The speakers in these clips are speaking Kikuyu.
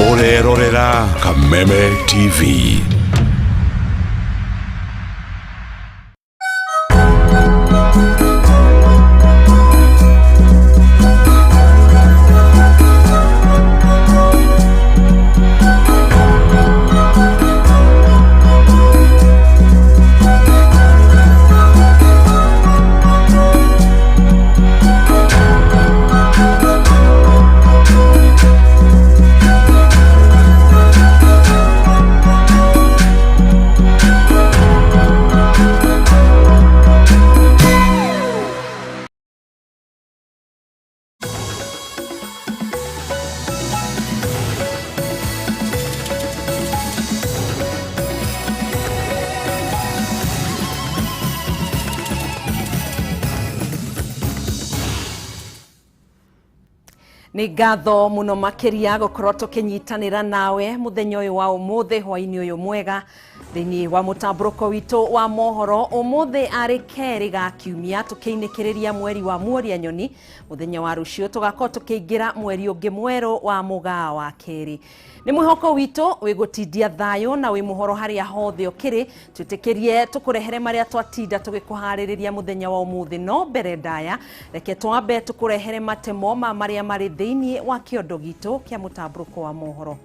Ũrerorera Kameme TV. Nĩ ngatho mũno makĩria gũkorwo tũkĩnyitanĩra nawe mũthenya ũyũ wa ũmũthĩ, hwainĩ ũyũ mwega, thĩinĩ wa mũtambũrũko witũ wa mohoro. Ũmũthĩ arĩ kerĩ ga kiumia, tũkĩinĩkĩrĩria mweri wa Muoria Nyoni. Mũthenya wa rũciũ tũgakorwo tũkĩingĩra mweri ũngĩ mwerũ wa Mũgaa wa kerĩ. Nĩ mwĩhoko witũ wĩ gũtindia thayũ na wĩ mũhoro harĩa hothe ũkĩrĩ. Twĩtĩkĩrie tũkũrehere marĩa twatinda tũgĩkũharĩrĩria mũthenya wa ũmũthĩ, no mbere ndaya reke twambe tũkũrehere matemo ma marĩa marĩ thĩinĩ wa kĩondo gitũ kĩa mũtambũrũko wa mohoro.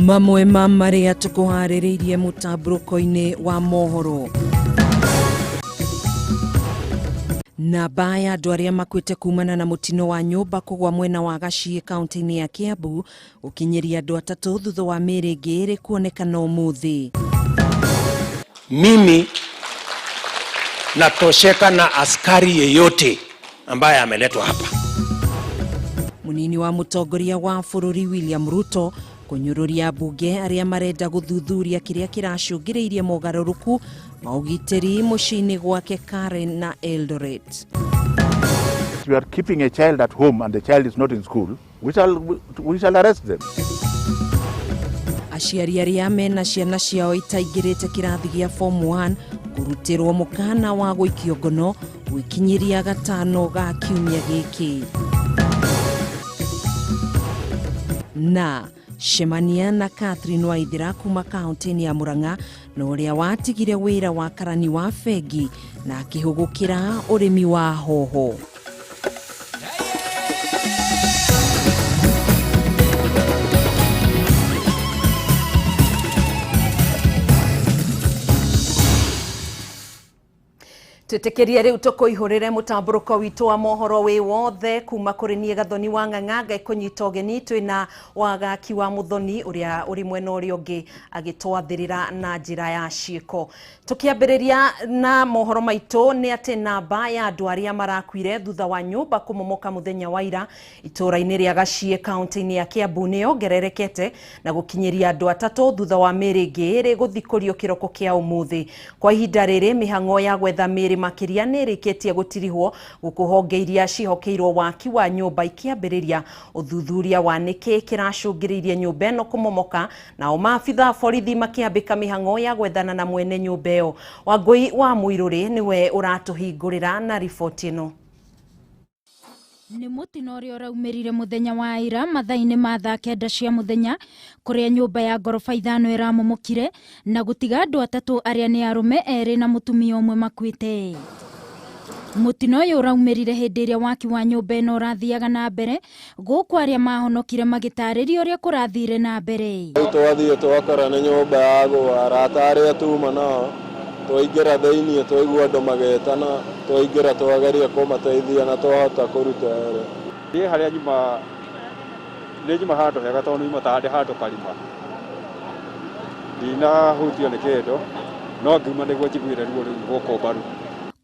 Mamwe ma marĩa tũkũharĩrĩirie mũtambũrũko-inĩ wa mohoro: namba ya andũ arĩa makuĩte kumana na mũtino wa nyũmba kũgwa mwena wa Gaciĩ kaunti-inĩ ya Kiambu gũkinyĩria andũ 3 thutha wa mĩĩrĩ ĩngĩ 2 kuonekana ũmũthĩ. Mimi natosheka na askari yeyote ambaye ameletwa hapa. Munini wa mũtongoria wa bũrũri William Ruto kũnyũrũria mbunge arĩa marenda gũthuthuria kĩrĩa kĩracũngĩrĩirie mogarũrũku ma ũgitĩri mũciĩ-inĩ gwake Karen na Eldoret. If you are keeping a child at home and the child is not in school, we shall arrest them. Aciari arĩa mena ciana ciao itaingĩrĩte kĩrathi gĩa form 1 kũrutĩrwo mũkana wa gũikio ngono gwĩkinyĩria gatano ga kiumia gĩkĩ. Na cemania na Catherine Waithira kuma kaunti-inĩ ya Murang'a na ũrĩa watigire wĩra wa karani wa bengi na akĩhũgũkĩra ũrĩmi wa hoho. Twĩtĩkĩrie rĩu tũkũihũrĩre mũtambũrũko witũ wa mohoro wĩ wothe kuma kũrĩ niĩ Gathoni wa Ng'ang'a. Ngaikũnyita ũgeni twĩna Wagaki wa Mũthoni ũrĩa ũrĩ mwena ũrĩa ũngĩ agĩtwathĩrĩra na njĩra ya ciĩko. Tũkĩambĩrĩria na mohoro maitũ nĩ atĩ namba ya andũ arĩa marakuire thutha wa nyũmba kũmomoka mũthenya wa ira itũũra-inĩ rĩa Gaciĩ kaunti-inĩ ya Kiambu nĩ yongererekete na gũkinyĩria andũ 3 thutha wa mĩĩrĩ ĩngĩ 2 gũthikũrio kĩroko kĩa ũmũthĩ. Kwa ihinda rĩrĩ mĩhang'o ya gwetha mĩĩrĩ makĩria nĩ ĩrĩkĩtie gũtirihwo gũkũ honge iria ciĩhokeirwo waki wa nyũmba ikĩambĩrĩria ũthuthuria wa nĩkĩ kĩracũngĩrĩirie nyũmba ĩno kũmomoka, nao maabitha borithi makĩambĩka mĩhang'o ya gwethana na mwene nyũmba ĩyo. Wangũi wa Mũirũrĩ nĩwe ũratũhingũrĩra na riboti ĩno. Nĩ mũtino ũrĩa ũraumĩrire mũthenya wa ira mathaa-inĩ ma thaa 9 cia mũthenya kũrĩa nyũmba ya ngoroba 5 ĩramomokire na gũtiga andũ 3 arĩa nĩ arũme 2 na mũtumia ũmwe makuĩte. Mũtino ũyũ ũraumĩrire hĩndĩ ĩrĩa waki wa nyũmba ĩno ũrathiaga na mbere gũkũ arĩa mahonokire magĩtarĩria ũrĩa kũrathire na mbere. Rĩu twathiĩ twakora nĩ nyũmba yagũa, arata arĩa tuma nao twaingĩra thĩiniĩ twaigua andũ magĩtana, twaingĩra twageria kũmateithia na twahota kũruta erĩ. Niĩ harĩa nyuma nĩ nyuma handũ hega tondũ nyuma ta handũ karima, ndinahutio nĩ kĩndũ no ngiuma nĩguo njiguire ruo rũu gũkũ mbaru.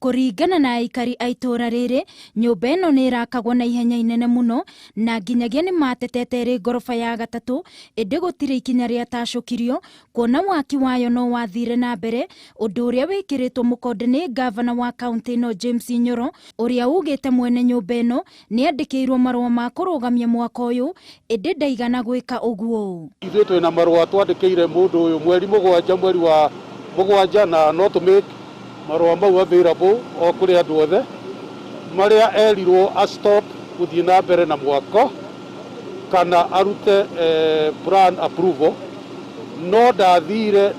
Kũringana na aikari a itũũra rĩrĩ, nyũmba ĩno nĩ ĩrakagwo na ihenya inene mũno na nginyagia nĩ matetete ĩrĩ ngoroba ya 3, ĩndĩ gũtirĩ ikinya rĩatacũkirio kuona waki wayo no wathire na mbere, ũndũ ũrĩa wĩkĩrĩtwo mũkonde nĩ ngavana wa kaunti ĩno James Nyoro ũrĩa ugĩte mwene nyũmba ĩno nĩ andĩkĩirwo marũa ma kũrũgamia mwaka ũyũ ĩndĩ ndaigana gwĩka ũguo. Ithuĩ twĩna marũa twandĩkĩire mũndũ ũyũ mweri 7 mweri wa Mũgwanja na no tũ make marũa mau available o kũrĩ andũ othe marĩa erirwo a stop gũthiĩ na mbere na mwako kana arute plan approval no ndathire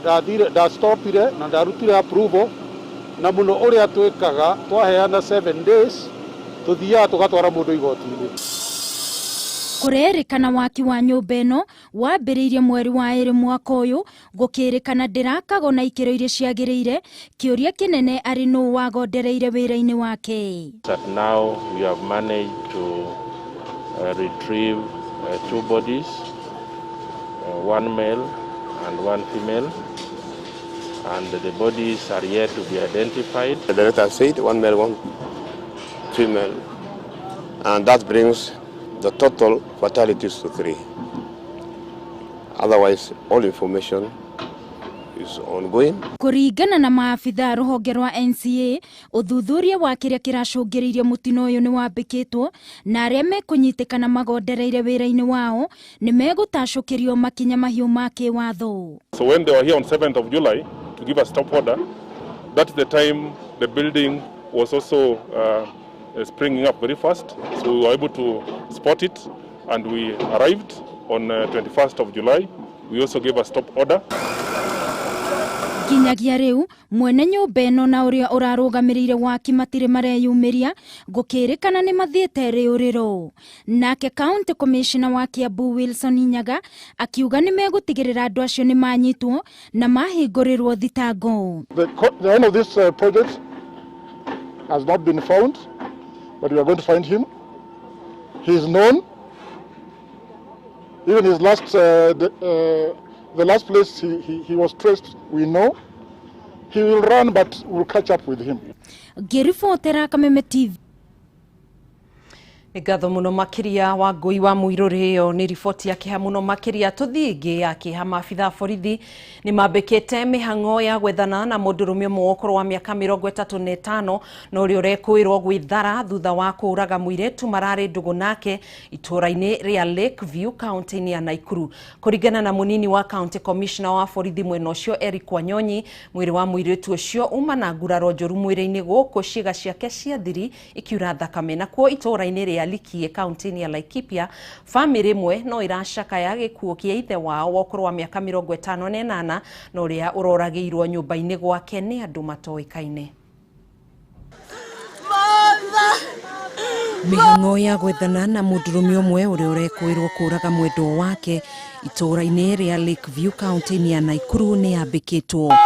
ndastopire na ndarutire approval na muno ũrĩa twĩkaga twaheana 7 days tuthiaga tugatwara mũndũ igoti-inĩ. Kũrerĩkana waki wa nyũmba ĩno wambĩrĩirie mweri wa 2 mwaka ũyũ gũkĩrĩkana ndĩrakagwo na ikĩro iria ciagĩrĩire. Kĩũria kĩnene arĩ nũ wagondereire wĩra-inĩ wake. That now we have managed to retrieve 2 bodies, one male and one female, and the bodies are yet to be identified. The director said 1 male, 1 female, and that brings the total fatalities to 3. Otherwise, all information is ongoing. Kũringana na maabitha rũhonge rwa NCA, ũthuthuria wa kĩrĩa kĩracũngĩrĩirie mũtino ũyũ nĩ wambĩkĩtwo na arĩa mekũnyitĩkana magondereire wĩra-inĩ wao nĩ megũtacũkĩrio makinya mahiũ ma kĩwatho. So when they were here on 7th of July to give a stop order, that's the time the building was also springing up very fast. So we were able to spot it, and we arrived on 21st of July. We also gave a stop order. Nginyagia rĩu mwene nyũmba ĩno na ũrĩa ũrarũgamĩrĩire waki matirĩ mareyumĩria gũkĩrĩkana nĩ mathiĩte rĩũrĩro. Nake County Commissioner wa Kiambu Wilson Nyaga akiuga nĩ megũtigĩrĩra andũ acio nĩ manyitwo na mahingũrĩrwo thitango. The owner of this project has not been found, but we are going to find him. He is known. Even his last, the last place he was traced, we know. He will run, but we'll catch up with him. Ngĩribotera Kameme TV. Nĩ ngatho mũno makĩria wa ngũi wa mũirũrĩ ĩyo nĩ riboti ya kĩeha mũno makĩria. Tũthiĩ ĩngĩ ya kĩeha. Maabitha a borithi nĩ mambĩkĩte mĩhang'o ya gwethana na mũndũrũme ũmwe wa ũkũrũ wa mĩaka 35 na ũrĩa ũrekũĩrwo gwĩthara thutha wa kũũraga mũirĩtu mararĩ ndũgũ nake itũũra-inĩ rĩa Lakeview kaunti-inĩ ya Nakuru. Kũringana na mũnini wa county commissioner wa borithi mwena ũcio Eric Wanyonyi, mwĩrĩ wa mũirĩtu ũcio uma na nguraro njũru mwĩrĩ-inĩ gũkũ ciĩga ciake cia thiri ikiura thakame. Nakuo itũũra-inĩ rĩa Likie kaunti-inĩ ya Laikipia, famĩlĩ ĩmwe no ĩracakaya gĩkuũ kĩa ithe wao wa ũkũrũ wa mĩaka 58 na ũrĩa ũroragĩirwo nyũmba-inĩ gwake nĩ andũ matoĩkaine. Mĩhang'o ya gwethana na mũndũrũme ũmwe ũrĩa ũrekũĩrwo kũũraga mwendwa wake itũũra-inĩ rĩa Lakeview kaunti-inĩ ya Nakuru nĩ yambĩkĩtwo.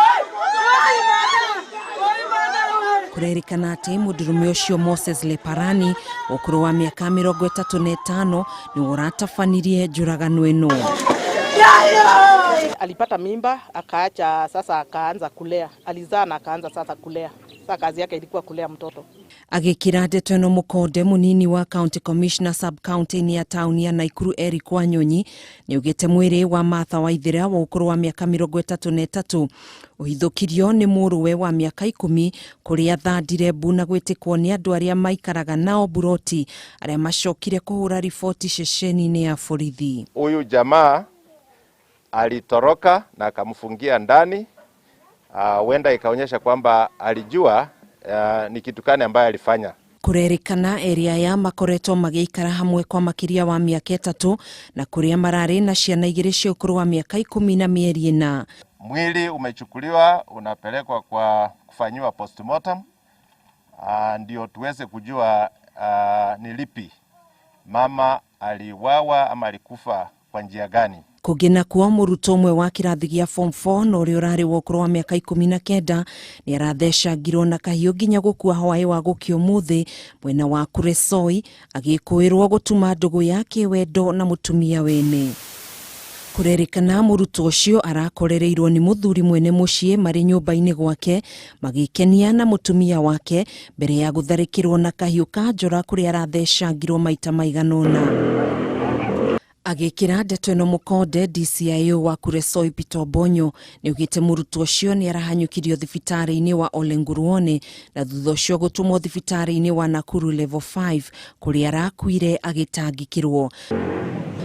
Kũrerĩkana atĩ mũndũrũme ũcio Moses Leparani ũkũrũ wa mĩaka 35 nĩwe ũratabanirie njũragano ĩno. Alipata mimba akaacha, sasa akaanza kulea, alizaa na akaanza sasa kulea. Sasa kazi yake ilikuwa kulea mtoto. Agĩkĩra ndeto ĩno mũkonde, mũnini wa county commissioner sub county ya taũni ya Nakuru Eric Wanyonyi nĩaugĩte mwĩrĩ wa Martha Waithera wa ũkũrũ wa mĩaka 33 ũhithũkirio nĩ mũrũwe wa mĩaka 10 kũrĩa thandire mbu na gwĩtĩkwo nĩ andũ arĩa maikaraga nao buroti arĩa macokire kũhũra riboti ceceni-inĩ ya borithi. Huyu jamaa alitoroka na akamfungia ndani. Huenda ikaonyesha kwamba alijua ni kitu gani ambaye alifanya. Kũrerĩkana area ya makoretwo magĩikara hamwe kwa makĩria wa mĩaka 3 na kũrĩa mararĩ na ciana 2 cia ũkũrũ wa mĩaka 10 na mĩeri 4. Mwili umechukuliwa unapelekwa kwa kufanyiwa postmortem, ndio tuweze kujua ni lipi mama aliwawa ama alikufa kwa njia gani. Kũngĩ nakuo mũrutwo ũmwe wa kĩrathi gĩa form 4 na ũrĩa ũrarĩ wa ũkũrũ wa mĩaka 19 nĩ arathecangirwo na kahiũ nginya gũkua hwaĩ wa gũkĩa ũmũthĩ mwena wa Kuresoi agĩkũĩrwo gũtuma ndũgũ ya kĩwendo na mũtumia wene. Kũrerĩkana mũrutwo ũcio arakorereirwo nĩ mũthuri mwene mũciĩ marĩ nyũmba-inĩ gwake magĩkenia na mũtumia wake mbere ya gũtharĩkĩrwo na kahiũ ka njora kũrĩa arathecangirwo maita maigana ũna. Agĩkĩra ndeto ĩno mũkonde, DCIO wa Kuresoi Peter Obonyo nĩaugĩte mũrutwo ũcio nĩ arahanyũkirio thibitarĩ-inĩ wa Ole Nguruone na thutha ũcio gũtũmwo thibitarĩ-inĩ wa Nakuru level 5 kũrĩa arakuire agĩtangĩkĩrwo.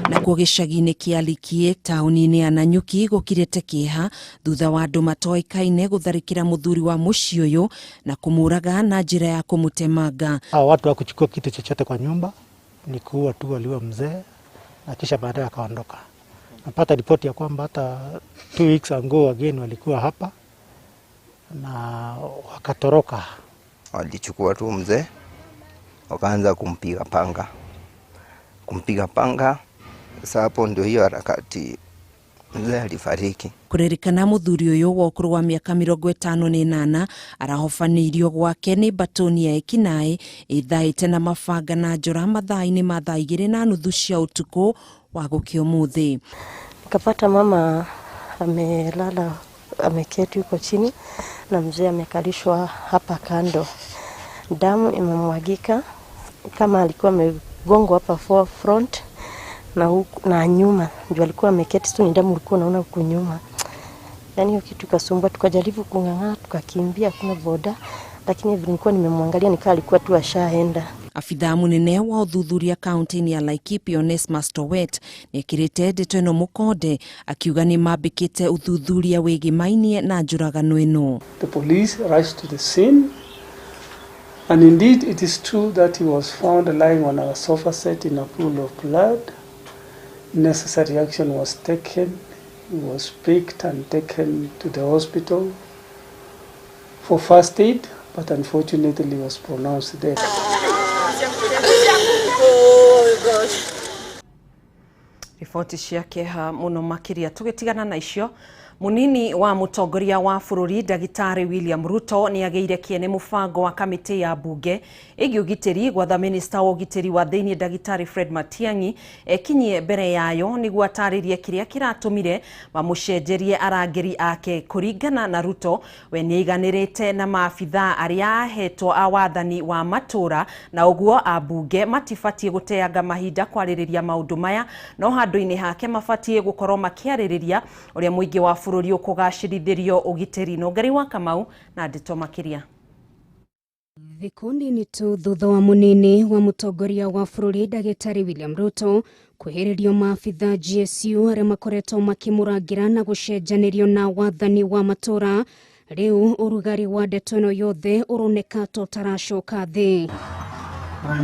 Nakuo gĩcagi-inĩ kĩa Likie taũni-inĩ ya Nanyuki gũkirĩte kĩeha thutha wa andũ matoĩkaine gũtharĩkĩra mũthuri wa mũciĩ ũyũ na kũmũraga na njĩra ya kũmũtemanga. Hao watu hawakuchukua kitu chochote kwa nyumba, ni kuua tu, waliua mzee na kisha baadaye akaondoka. Napata ripoti ya kwamba hata 2 weeks ago wageni walikuwa hapa na wakatoroka. Walichukua tu mzee wakaanza kumpiga panga, kumpiga panga. Sasa hapo ndio hiyo harakati mzee alifariki. Kũrerĩkana mũthuri ũyũ wa ũkũrũ wa mĩaka 58 arahobanĩirio gwake nĩ mbatoni ya ekinaĩ ĩthaĩte na mabanga na njora mathaa-inĩ ma thaa 2:30 cia ũtukũ wa gũkĩa ũmũthĩ. Nikapata mama amelala, ameketi huko chini na mzee amekalishwa hapa kando, damu imemwagika kama alikuwa amegongwa hapa front na huku, na nyuma ndio alikuwa ameketi tu, ni damu ulikuwa unaona huku nyuma. Yani hiyo kitu ikasumbua, tukajaribu kung'ang'ana, tukakimbia, hakuna boda, lakini vile nilikuwa nimemwangalia nikaa alikuwa tu ashaenda. Abithaa mũnene wa ũthuthuria kaunti-inĩ ya Laikipia Onesmus Towet nĩekĩrĩte ndeto ĩno mũkonde akiuga nĩ mambĩkĩte ũthuthuria wĩgĩmainie na njũragano ĩno. The police rushed to the scene, and indeed it is true that he was found lying on our sofa set in a pool of blood. Necessary action was taken. He was picked and taken to the hospital for first aid, but unfortunately was pronounced dead. Riboti cia kĩeha mũno makĩria. Tũgĩtigana na icio, munini wa mũtongoria wa bũrũri ndagĩtarĩ William Ruto nĩ agĩire kĩene mũbango wa kamĩtĩ ya mbunge ĩgiĩ ũgitĩri gwatha minista wa ũgitĩri wa thĩinĩ ndagĩtarĩ Fred Matiang'i ekinyie mbere yayo nĩguo atarĩrie kĩrĩa kĩratũmire mamũcenjerie arangĩri ake. Kũringana na Ruto, we nĩ aiganĩrĩte na maabithaa arĩa ahetwo a wathani wa matũra na ũguo ambunge matibatiĩ gũteanga mahinda kwarĩrĩria maũndũ maya, no handũ-inĩ hake mabatiĩ gũkorwo makĩarĩrĩria ũrĩa mũingĩ wa bũrũri ũkũgacĩrithĩrio ũgitĩri. Nongari wa Kamau na ndeto makĩria. Thikũ nini tu thutha wa munini wa mũtongoria wa bũrũri ndagĩtarĩ William Ruto kwĩhĩrĩrio maabitha GSU arĩa makoretwo makĩmũrangĩra na gũcenjanĩrio na wathani wa matũra, rĩu ũrugarĩ wa ndeto ĩno yothe ũroneka ta ũtaracoka thĩ.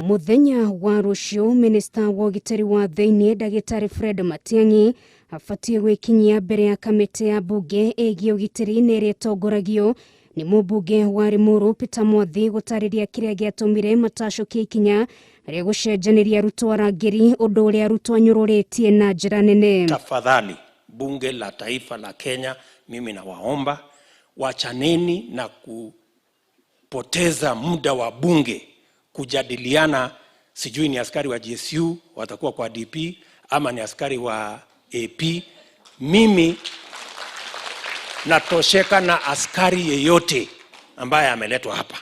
Mũthenya wa rũciũ, minista wa ũgitĩri wa thĩinĩ ndagĩtarĩ Fred Matiang'i abatiĩ gwĩkinyia mbere ya kamĩtĩ ya mbunge ĩgiĩ ũgitĩri na ĩrĩa ĩtongoragio nĩ mũmbunge wa Limuru Peter Mwathi gũtarĩria kĩrĩa gĩatũmire matacũkie ikinya rĩa gũcenjanĩria arutwo arangĩri, ũndũ ũrĩa arutwo anyũrũrĩtie na njĩra nene. Tafadhali, Bunge la Taifa la Kenya, mimi nawaomba wachaneni na kupoteza muda wa bunge kujadiliana, sijui ni askari wa GSU watakuwa kwa DP ama ni askari wa AP. Mimi natosheka na askari yeyote ambaye ameletwa hapa.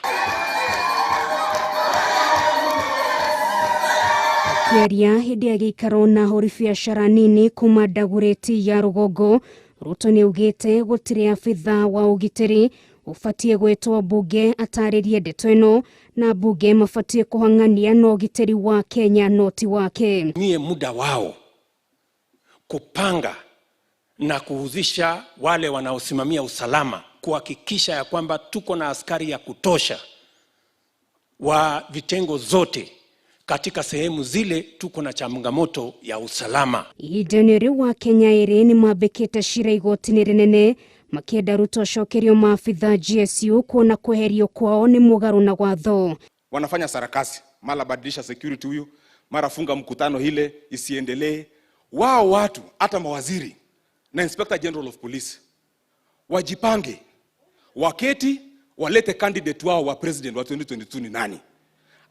Akĩaria hĩndĩ ya gĩikaro na ahũri biacara nini kuma Dagoretti ya rũgongo, Ruto nĩ augĩte gũtirĩ abithaa wa ũgitĩri ũbatiĩ gwĩtwo mbunge atarĩrie ndeto ĩno, na mbunge mabatiĩ kũhang'ania na ũgitĩri wa Kenya no ti wake. Mie muda wao kupanga na kuhusisha wale wanaosimamia usalama kuhakikisha ya kwamba tuko na askari ya kutosha wa vitengo zote katika sehemu zile tuko na changamoto ya usalama. Ihinda-inĩ rĩu wa Kenya erĩ nĩ mambĩkĩte cira igoti-inĩ rĩnene makĩenda Ruto acokerio maabitha GSU kuona kweherio kwao nĩ mũgarũ na watho. Wanafanya sarakasi, mara badilisha security huyu, mara funga mkutano ile isiendelee. Wao watu hata mawaziri na Inspector General of Police wajipange, waketi walete candidate wao wa president wa 2022 ni nani,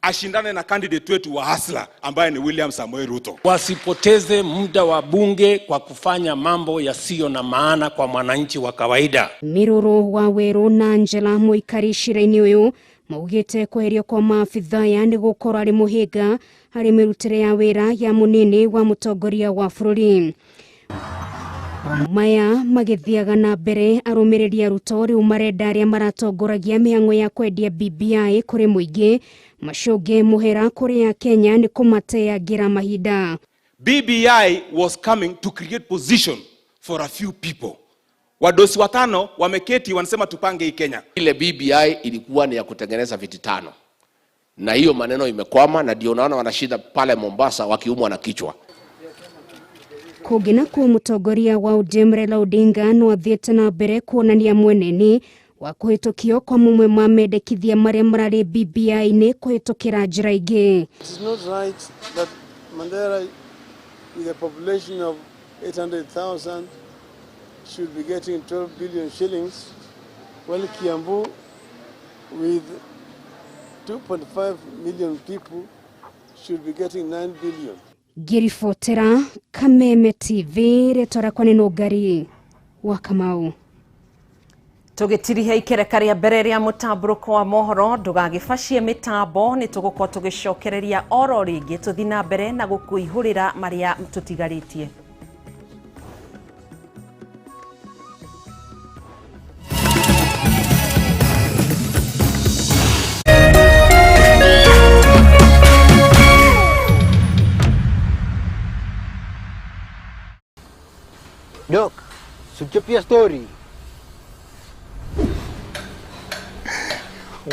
ashindane na candidate wetu wa hustler ambaye ni William Samoei Ruto. Wasipoteze muda wa bunge kwa kufanya mambo yasiyo na maana kwa mwananchi wa kawaida. Miruru wa Weru na Angela mũikari cira-inĩ ũyũ maugĩte kweherio kwa maabitha aya nĩ gũkorwo arĩ mũhĩnga harĩ mĩrutĩre ya wĩra ya mũnini wa mũtongoria wa bũrũri. Maya magĩthiaga na mbere, arũmĩrĩri a Ruto rĩu marenda arĩa maratongoragia mĩhang'o ya kwendia BBI kũrĩ mũingĩ macũnge mũhera kũrĩ Akenya nĩ kũmateangĩra mahinda. BBI was coming to create position for a few people. Wadosi watano wameketi wanasema tupange hii Kenya. Ile BBI ilikuwa ni ya kutengeneza viti tano, na hiyo maneno imekwama, na ndio unaona wanashinda pale Mombasa wakiumwa na kichwa. Kũngĩ nakuo mũtongoria wa ODM Raila Odinga no athiĩte na mbere kuonania mweneni wa kũhĩtũkio kwa mamwe ma mendekithia marĩa mararĩ BBI-inĩ kũhĩtũkĩra njĩra ingĩ. It is not right that Mandera, with a population of 800,000, should be getting 12 billion shillings, while Kiambu, with 2.5 million people, should be getting 9 billion. Ngĩribotera Kameme TV, rĩtwa rĩakwa nĩ Nũngari wa Kamau. Tũgĩtiriha ikereka rĩa mbere rĩa mũtambũrũko wa mohoro, ndũgagĩbacie mĩtambo, nĩ tũgũkorwo tũgĩcokereria oro rĩngĩ tũthiĩ na mbere na gũkũihũrĩra marĩa tũtigarĩtie. Dok, suchapia story.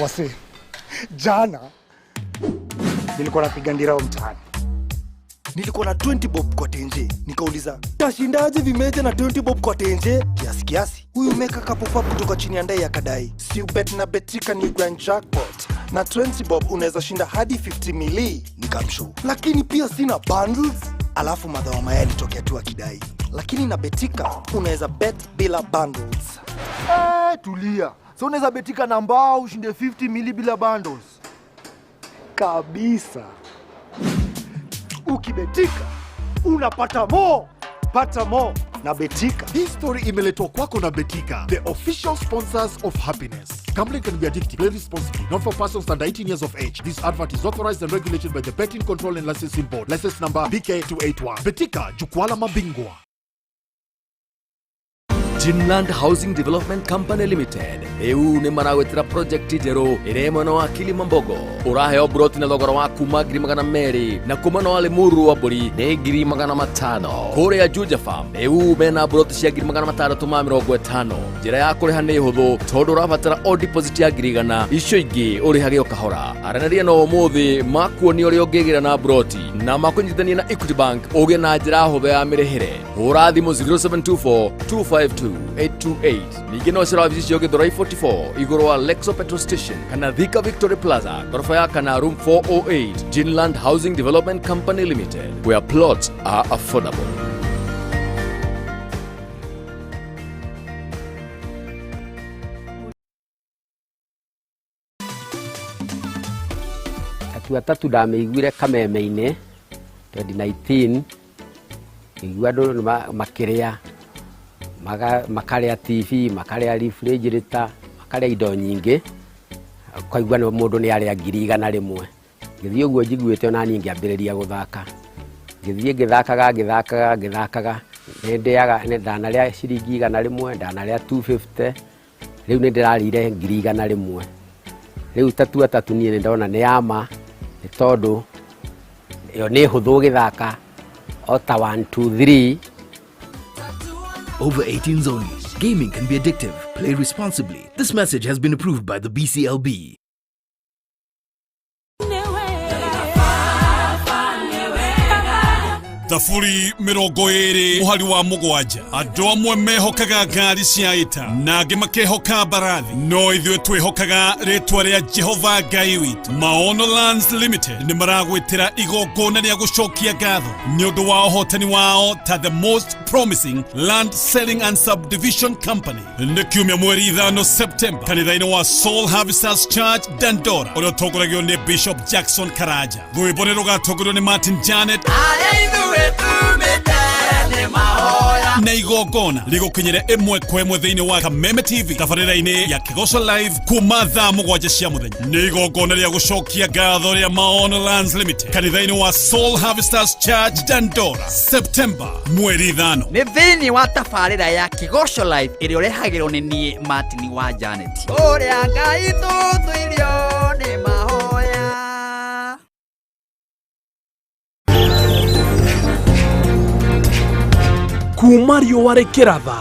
Wase, jana nilikuwa napiga ndirao mtaani. Nilikuwa na 20 bob kwa tenje. Nikauliza, tashindaje vimeja na 20 bob kwa tenje? Kiasi kiasi. Huyu meka kapopa kutoka chini ya ndai akadai, si ubet na betika ni grand jackpot. Na 20 bob unaweza shinda hadi 50 mili. Nikamshow. Lakini pia sina bundles. Alafu madhawa maya alitokea tu akidai, lakini na betika unaweza bet bila bundles. Tulia. So unaweza betika na mbao ushinde 50 mili bila bundles. Kabisa. Ukibetika unapata more. Pata more na Betika. Hii story imeletwa kwako na Betika, the official sponsors of happiness. Gambling can be addictive. Play responsibly. Not for persons under 18 years of age. This advert is authorized and regulated by the Betting Control and Licensing Board. License number BK281. Betika, jukwaa la mabingwa. Jinland Housing Development Company Limited riu ni maragwitira project njeru iri mwena wa Kilimambogo. Uraheo broti na thogora wa kuma 200,000 na kuma no Limuru wa mburi ni 500,000. Kuria Juja Farm riu mena broti cia 650,000. Njira ya kuriha ni huthu tondu urabatara o deposit ya 100,000, icio ingi urihage o kahora. Aranĩria na umuthi makuonia uria ungigira na broti na makunyitithanie na Equity Bank ugie na njira huthu ya mirihire. Hura thimu 0724 252 828. Ningĩ no ũcere wabici cio Githurai 44 igũrũ wa Lexo Petrol Station kana Thika Victory Plaza ghorofa ya kana room 408. Jinland Housing Development Company Limited, where plots are affordable. Tatua tatu ndamĩiguire Kameme-inĩ 2019, ngĩigua andũ makĩrĩa, makarĩa TV, makarĩa refrigerator, makarĩa indo nyingĩ, ukaigua nĩ mũndũ nĩ arĩa 100,000. Ngĩthiĩ ũguo njiguĩte ona niĩ ngĩambĩrĩria gũthaka. Ngĩthiĩ ngĩthakaga ngĩthakaga ngĩthakaga, nĩ ndĩaga, ndanarĩa ciringi 100, ndanarĩa 250, rĩu nĩ ndĩrarĩire 100,000. Rĩu tatua tatu niĩ nĩ ndona nĩ ya ma, nĩ tondũ ĩyo nĩ hũthũ gũgĩthaka o ta 1 2 3. Over 18s only. Gaming can be addictive. Play responsibly. This message has been approved by the BCLB. Thaburi 27 muhari wa 7. Andũ amwe mehokaga ngari cia ita na angĩ makehoka mbarathi, no ithuĩ twĩhokaga rĩtwa rĩa Jehova Ngai witũ. Maono Lands Limited nĩ maragwĩtĩra igongona rĩa gũcokia ngatho nĩ ũndũ wa ũhotani wao ta the most promising land selling and subdivision company. Nĩ kiumia mweri 5 Septemba kanitha-inĩ wa Soul Harvesters Church Dandora, ũrĩa ũtongoragio nĩ Bishop Jackson Karanja. Rwĩmbo nĩ rũgatongorio nĩ Martin Janet na igongona rigũkinyĩre ĩmwe kwa ĩmwe thĩinĩ wa Kameme TV tabarĩra-inĩ ya Kĩgoco Live kuma thaa 7 cia mũthenya. Nĩ igongona rĩa gũcokia ngatho rĩa Maono Lands Limited kanitha-inĩ wa Soul Harvesters Church Dandora, Septemba mweri 5. Nĩ thĩinĩ wa tabarĩra ya Kĩgoco Live ĩrĩa ũrehagĩrwo nĩ niĩ Martin wa Janet. Ũrĩa Ngai tũtũirio nĩ mahoya. Kuma riũa rĩkĩratha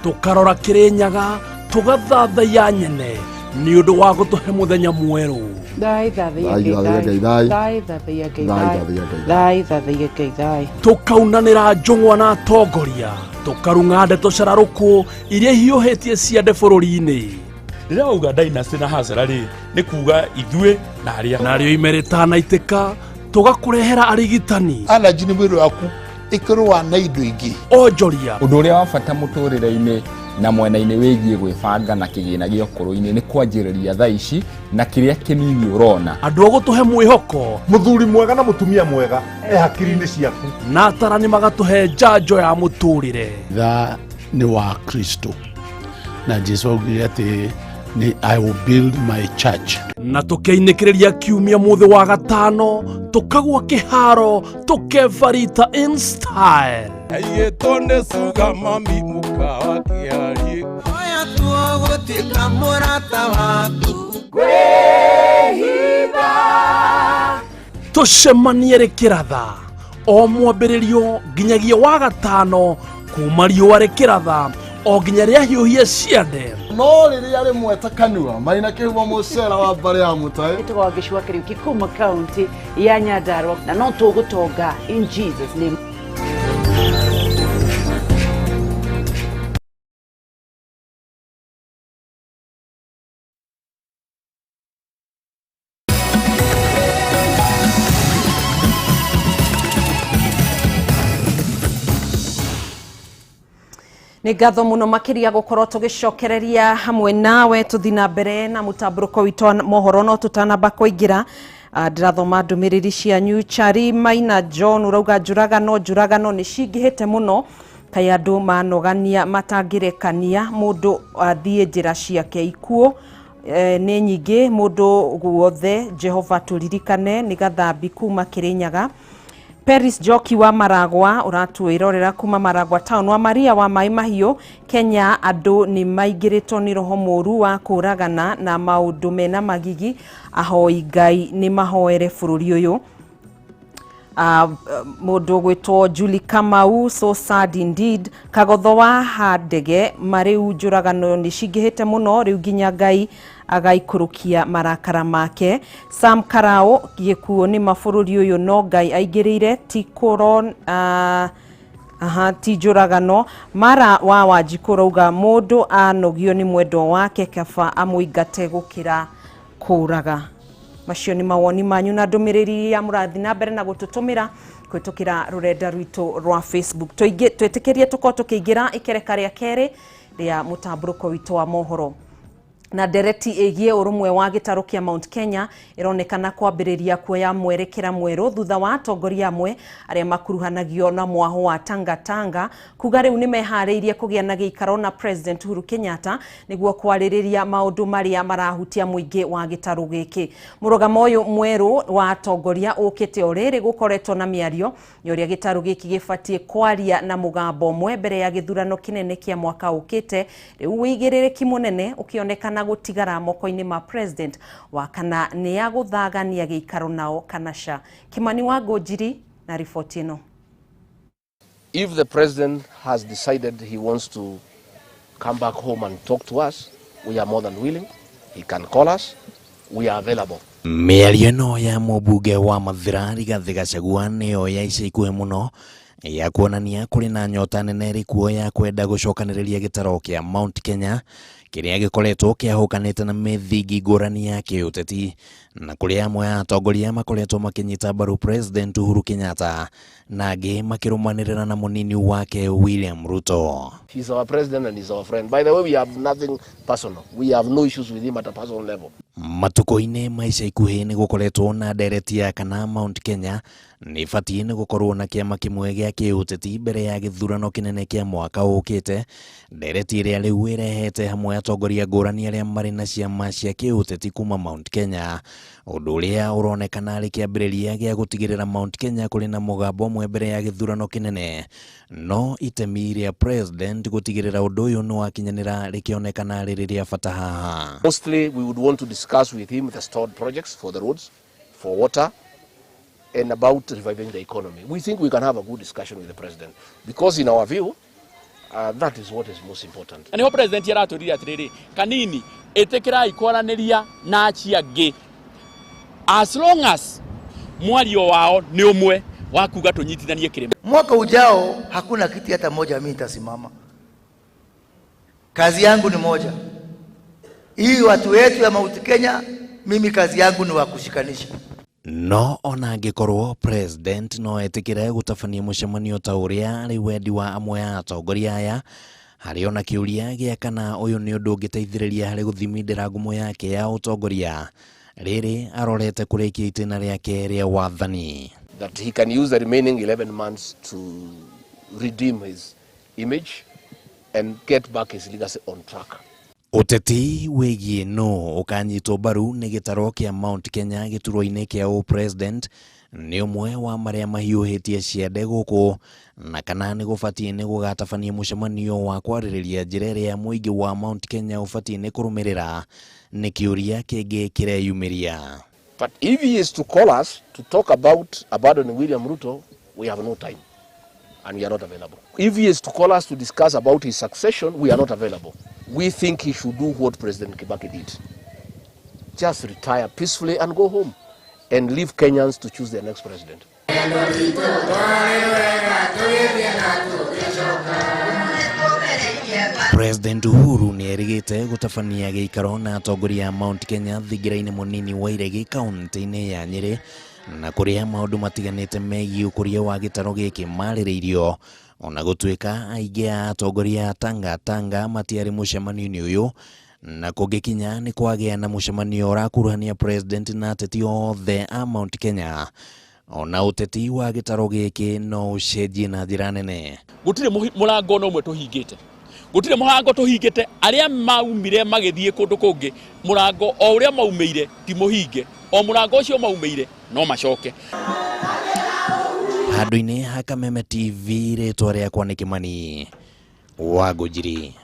tũkarora Kĩrĩnyaga tũgathathaiya nyene nĩ ũndũ wa gũtũhe mũthenya mwerũ. Tũkaunanĩra njũng'wa na atongoria tũkarung'a ndeto cararũkũ iria hiũhĩtie ciande bũrũri-inĩ. Rĩrĩa wauga dynasty na hasara rĩ nĩ kuga ithuĩ na arĩa narĩo ime rĩtanaitĩka tũgakũrehera arigitani. Allergy nĩ mwĩrĩ waku ĩkĩrũa na indo ingĩ. Onjoria. Ũndũ ũrĩa wa bata mũtũrĩre-inĩ na mwena-inĩ wĩgiĩ gwĩbanga na kĩgĩna gĩa ũkũrũ-inĩ nĩ kwanjĩrĩria thaa ici na kĩrĩa kĩnini ũrona. Andũ a gũtũhe mwĩhoko. Mũthuri mwega na mũtumia mwega e hakiri-inĩ ciaku. Na atarani magatũhe njanjo ya mũtũrĩre. Tha nĩ wa Kristo na Jesu augire atĩ ni I will build my church. Na tukeinĩkĩrĩria kiumia mũthĩ wa gatano tukagwa kĩharo tukebarita in style. Aigĩtwo nĩ cuga mami mũkawa kĩarie. Oya tuo gũtuĩka mũrata waku. Kwĩhitha. Tũcemanie rĩkĩratha o mwambĩrĩrio nginyagia wa gatano kuma riũa rĩkĩratha o nginya rĩahiũhie ciande. No rĩrĩa rĩmwe ta kanua marĩ na kĩhumo mũcera wa mbarĩ ya mũtaĩ. Ĩtagwo Gĩcũa Kĩriũki kuma kaunti ya Nyandarua na no tũgũtonga in Jesus name. Nĩ ngatho mũno makĩria gũkorwo tũgĩcokereria hamwe nawe tũthi na mbere na mũtambũrũko witũ mohoro no tũtanamba kũingĩra. Ndĩrathoma ndũmĩrĩri cianyu. Chari Maina John ũrauga njũragano njũragano nĩ cingĩhĩte mũno kaĩ andũ manogania matangĩrekania mũndũ athiĩ njĩra ciake ikuũ nĩ nyingĩ mũndũ guothe Jehova tũririkane nĩ gathambi kuma Kĩrĩnyaga. Peris Joki wa Maragwa ũratwĩrorera kuma Maragwa town wa Maria wa Mai Mahiũ Kenya andũ nĩ maingĩrĩtwo nĩ roho mũru wa kũragana na maũndũ mena magigi ahoi Ngai nĩ mahoere bũrũri ũyũ. Mũndũ gwĩtwo Julie Kamau so sad indeed. Kagotho wa Handege marĩu njũragano nĩ cingĩhĩte mũno rĩu nginya Ngai agaikũrũkia marakara make. Sam Karao gĩkuũ nĩ mabũrũri ũyũ no Ngai aingĩrĩire ti kũron ti njũragano. Mara wa Wanjikũ rauga mũndũ anogio nĩ mwendwa wake kaba amũingate gũkĩra kũraga. Macio nĩ mawoni manyu na ndũmĩrĩri ya mũrathi na mbere na gũtũtũmĩra kũhĩtũkĩra rũrenda rwitũ rwa Facebook. Twĩtĩkĩrie tũkorwo tũkĩingĩra ikereka rĩa kerĩ rĩa mũtambũrũko witũ wa mohoro. Na ndereti ĩgiĩ ũrũmwe wa gĩtarũ kĩa Mount Kenya ĩronekana kwambĩrĩria kuoya mwerekera mwerũ thutha wa atongoria amwe arĩa makuruhanagio na mwaho wa Tanga Tanga kuga rĩu nĩ meharĩirie kũgĩa na gĩikaro na President Uhuru Kenyatta nĩguo kwarĩrĩria maũndũ marĩa marahutia mũingĩ wa gĩtarũ gĩkĩ. Mũrũgamo ũyũ mwerũ wa atongoria ũkĩte o rĩrĩ gũkoretwo na mĩario nĩ ũrĩa gĩtarũ gĩkĩ gĩbatiĩ kwaria na mũgambo ũmwe mbere ya gĩthurano kĩnene kĩa mwaka ũkĩte rĩu wĩigĩrĩrĩki mũnene ũkĩonekana gũtigara moko-inĩ ma president wa kana nĩ ya gũthagania gĩikaro nao kana ca. Kimani wa Ngũnjiri na riboti ĩno. If the president has decided he wants to come back home and talk to us, we are more than willing. He can call us. We are available. Mĩario ĩno ya mũmbunge wa Mathira Rigathĩ Gachagua nĩyo ya ica ikuhĩ mũno ya kuonania kũrĩ na nyota nene ĩrĩ ya kwenda gũcokanĩrĩria gĩtaro kĩa Mount Kenya kĩrĩa gĩkoretwo kĩahũkanĩte na mĩthingi ngũrani ya kĩũteti na kũrĩa amwe a atongoria makoretwo makĩnyita mbaru President Uhuru Kenyatta na angĩ makĩrũmanĩrĩra na mũnini wake William Ruto. He's our president and he's our friend. By the way, we have nothing personal. We have no issues with him at a personal level. Matukũ-inĩ ma ica ikuhĩ nĩ gũkoretwo na ndereti ya kana Mount Kenya nĩ ĩbatiĩ nĩ gũkorwo na kĩama kĩmwe gĩa kĩũteti mbere ya gĩthurano kĩnene kĩa mwaka ũkĩte, ndereti ĩrĩa rĩu ĩrehete hamwe atongoria ngũrani arĩa marĩ na ciama cia kĩũteti kuma Mount Kenya, ũndũ ũrĩa ũronekana arĩ kĩambĩrĩria gĩa gũtigĩrĩra Mount Kenya kũrĩ na mũgambo ũmwe mbere ya gĩthurano kĩnene, no itemi rĩa president gũtigĩrĩra ũndũ ũyũ nĩ wakinyanĩra rĩkĩonekana rĩrĩ rĩa bata haha. Mostly we would want to discuss with him the stalled projects for the roads, for water, and about reviving the economy. We think we can have a good discussion with the president because in our view, That is what is most important. Na nĩho president aratwĩrire atĩrĩrĩ, kanini ĩtĩkĩrai kwaranĩria na acio angĩ as long as mwario wao nĩ ũmwe wa kuga tũnyitithanie kĩrĩma. Mwaka ujao hakuna kiti hata moja mimi nitasimama. Kazi yangu ni moja. Hii watu wetu ya Mount Kenya, mimi kazi yangu ni wa kushikanisha. No ona angĩkorwo president no etĩkĩre gũtabania mũcemanio ta ũrĩa arĩ wendi wa amwe a atongoria aya, harĩ ona kĩũria gĩa kana ũyũ nĩ ũndũ ũngĩteithĩrĩria harĩ gũthimindĩra ngumo yake ya ũtongoria rĩrĩ arorete kũrĩkia itĩna rĩake rĩa wathani. That he can use the remaining 11 months to redeem his image and get back his legacy on track. Ũteti wĩgiĩ nũ ũkanyitwo mbaru nĩ gĩtaro kĩa Mount Kenya gĩturwa-inĩ kĩa ũ-president nĩ ũmwe wa marĩa mahiũhĩtie ciande gũkũ, na kana nĩ gũbatiĩ nĩ gũgatabania mũcemanio wa kwarĩrĩria njĩra ĩrĩa mũingĩ wa Mount Kenya ũbatiĩ nĩ kũrũmĩrĩra nĩ kĩũria kĩngĩ kĩreyumĩria. But if he is to call us to talk about abandoning William Ruto, we have no time and we are not available. If he is to call us to discuss about his succession, we are not available. We think he should do what President Kibaki did. Just retire peacefully and go home and leave Kenyans to choose their next president. President Uhuru nĩ erĩgĩte gũtabania gĩikaro na atongoria a Mount Kenya thingira-inĩ mũnini wa Iregi kaunti-inĩ ya Nyĩrĩ, na kũrĩa maũndũ matiganĩte megiĩ ũkũria wa gĩtaro gĩkĩ marĩrĩirio, ona gũtuĩka aingĩ a atongoria a Tanga Tanga matiarĩ mũcemanio-inĩ ũyũ, na kũngĩkinya nĩ kwagĩa na mũcemanio ũrakuruhania president na ateti othe a Mount Kenya, ona ũteti wa gĩtaro gĩkĩ no ũcenjie na njĩra nene. Gũtirĩ mũrango ona ũmwe tũhingĩte, gũtirĩ mũrango tũhingĩte. Arĩa maumire magĩthiĩ kũndũ kũngĩ, mũrango o ũrĩa maumĩire ti mũhinge, o mũrango ũcio maumĩire no macoke. Handũ-inĩ ha Kameme TV, rĩtwa rĩakwa nĩ Kĩmani wa Ngũnjiri.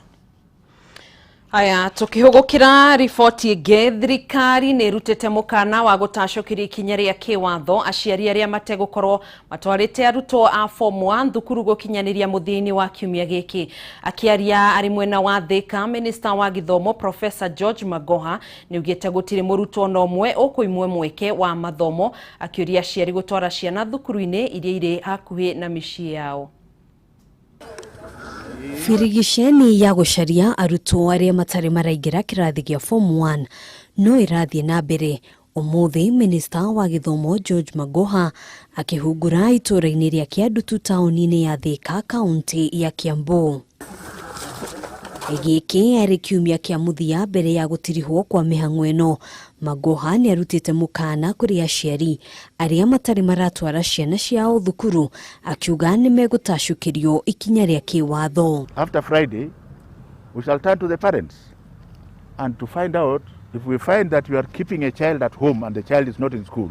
Aya, tukihugukira riboti ĩngĩ, thirikari nĩ ĩrutĩte mũkana wa gũtacũkĩria ikinya rĩa kĩwatho aciari arĩa mategũkorwo matwarĩte arutwo a form 1 thukuru gũkinyanĩria mũthia-inĩ wa kiumia gĩkĩ. Akĩaria arĩ mwena wa Thika, Minister wa gĩthomo Professor George Magoha nĩ augĩte gũtirĩ mũrutwo ona ũmwe ũkũimwo mweke wa mathomo, akĩũria aciari gũtwara ciana thukuru-inĩ iria irĩ hakuhĩ na mĩciĩ yao. Birigiceni ya gũcaria arutwo arĩa matarĩ maraingĩra kĩrathi gĩa form 1 no ĩrathiĩ na mbere. Ũmũthĩ Minista wa gĩthomo George Magoha akĩhungura itũũra-inĩ rĩa Kĩandutu taũni-inĩ ya Thika kaunti ya Kiambu. Gĩkĩ arĩ kiumia kĩa mũthia mbere ya gũtirihwo kwa mĩhang'o ĩno. Magoha nĩ arutĩte mũkana kũrĩ aciari arĩa matarĩ maratwara ciana ciao thukuru, akiuga nĩ megũtacũkĩrio ikinya rĩa kĩwatho. After Friday, we shall turn to the parents and to find out if we find that you are keeping a child at home and the child is not in school.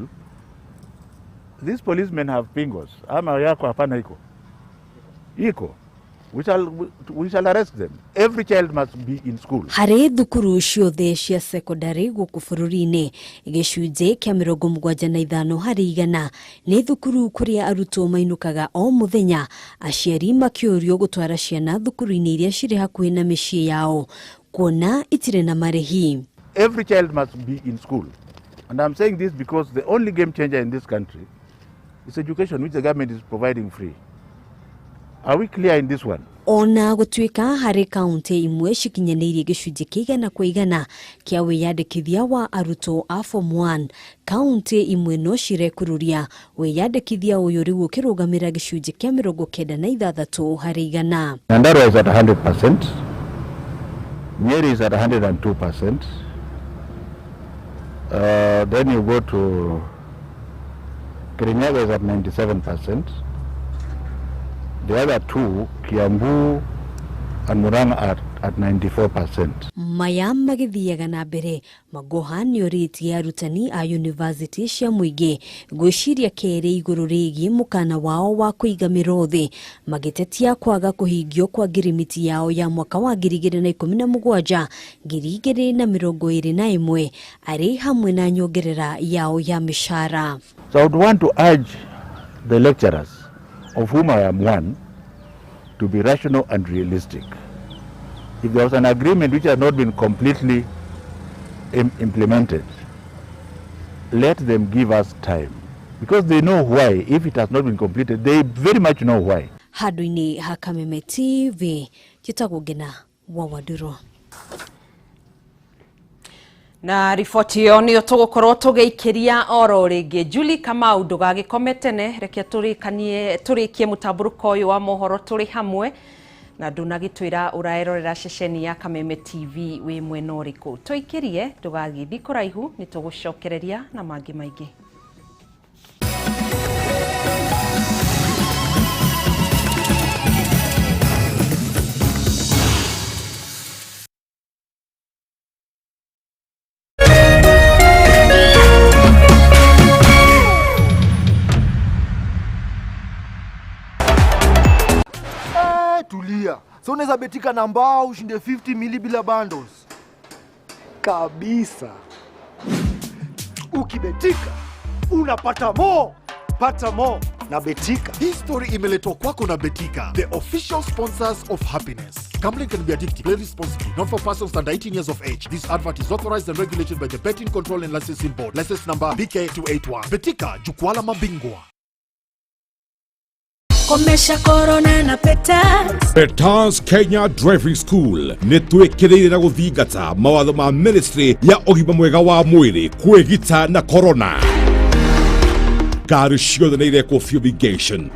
These policemen have pingos. Ama yako hapana iko. Iko. We shall arrest them. Every child must be in school. Harĩ thukuru ciothe cia sekondari gũkũ bũrũri-inĩ, gĩcunjĩ kĩa 75 harĩ igana nĩ thukuru kũrĩa arutwo mainũkaga o mũthenya, aciari makĩũrio gũtwara ciana thukuru-inĩ iria cirĩ hakuhĩ na mĩciĩ yao kuona itirĩ na marĩhi. Every child must be in school. And I'm saying this because the only game changer in this country is education, which the government is providing free. Are we clear in this one? Ona gũtuĩka harĩ kaunti imwe cikinyanĩirie gĩcunjĩ kĩa 100% kĩa wĩyandĩkithia wa arutwo a form 1, kaunti imwe no cirekũrũria wĩyandĩkithia ũyũ rĩu ũkĩrũgamĩra gĩcunjĩ kĩa 96 harĩ igana. Nyandarua is at 100%, Nyeri is at 102%. Then you go to Kirinyaga is at 97%. The other two, Kiambu and Murang'a, are at 94%. Maya magĩthiaga na mbere, Magoha nĩorĩtie arutani a yunivasĩtĩ cia mũingĩ gwĩciria kerĩ igũrũ rĩgiĩ mũkana wao wa kũiga mĩro thĩ, magĩtetia kwaga kũhingio kwa ngirimiti yao ya mwaka wa 2017 2021 arĩ hamwe na nyongerera yao ya mĩcara. So I would want to urge the lecturers, of whom I am one, to be rational and realistic. If there was an agreement which has not been completely implemented, let them give us time. Because they know why. If it has not been completed, they very much know why. Handũ-inĩ ha Kameme TV, njĩtagwo Ngina wa Wandũrũ. Na riboti ĩyo nĩyo tũgũkorwo tũgĩikĩria oro rĩngĩ. Julie Kamau, ndũgagĩkome tene, reke tũrĩkie mũtambũrũko ũyũ wa mohoro tũrĩ hamwe na ndũnagĩtwĩra ũraerorera ceceni ya Kameme TV wĩ mwena ũrĩkũ. Tũikĩrie, ndũgagĩthiĩ kũraihu, nĩ tũgũcokereria na mangĩ maingĩ. Tulia. So unaweza betika na mbao ushinde 50 mili bila bundles. Kabisa. Ukibetika unapata mo. Pata mo na Betika. Hii story imeletwa kwako na Betika, the official sponsors of happiness. Gambling can be addictive. Play responsibly. Not for persons under 18 years of age. This advert is authorized and regulated by the Betting Control and Licensing Board. License number BK281. Betika, jukwaa la mabingwa. Komesha corona na Petals. Petals Kenya Driving School nĩ twĩkĩrĩire na gũthingata mawatho ma ministry ya ũgima mwega wa mwĩrĩ kwĩgita na corona. Ngari ciothe nĩ irekwo fumigation.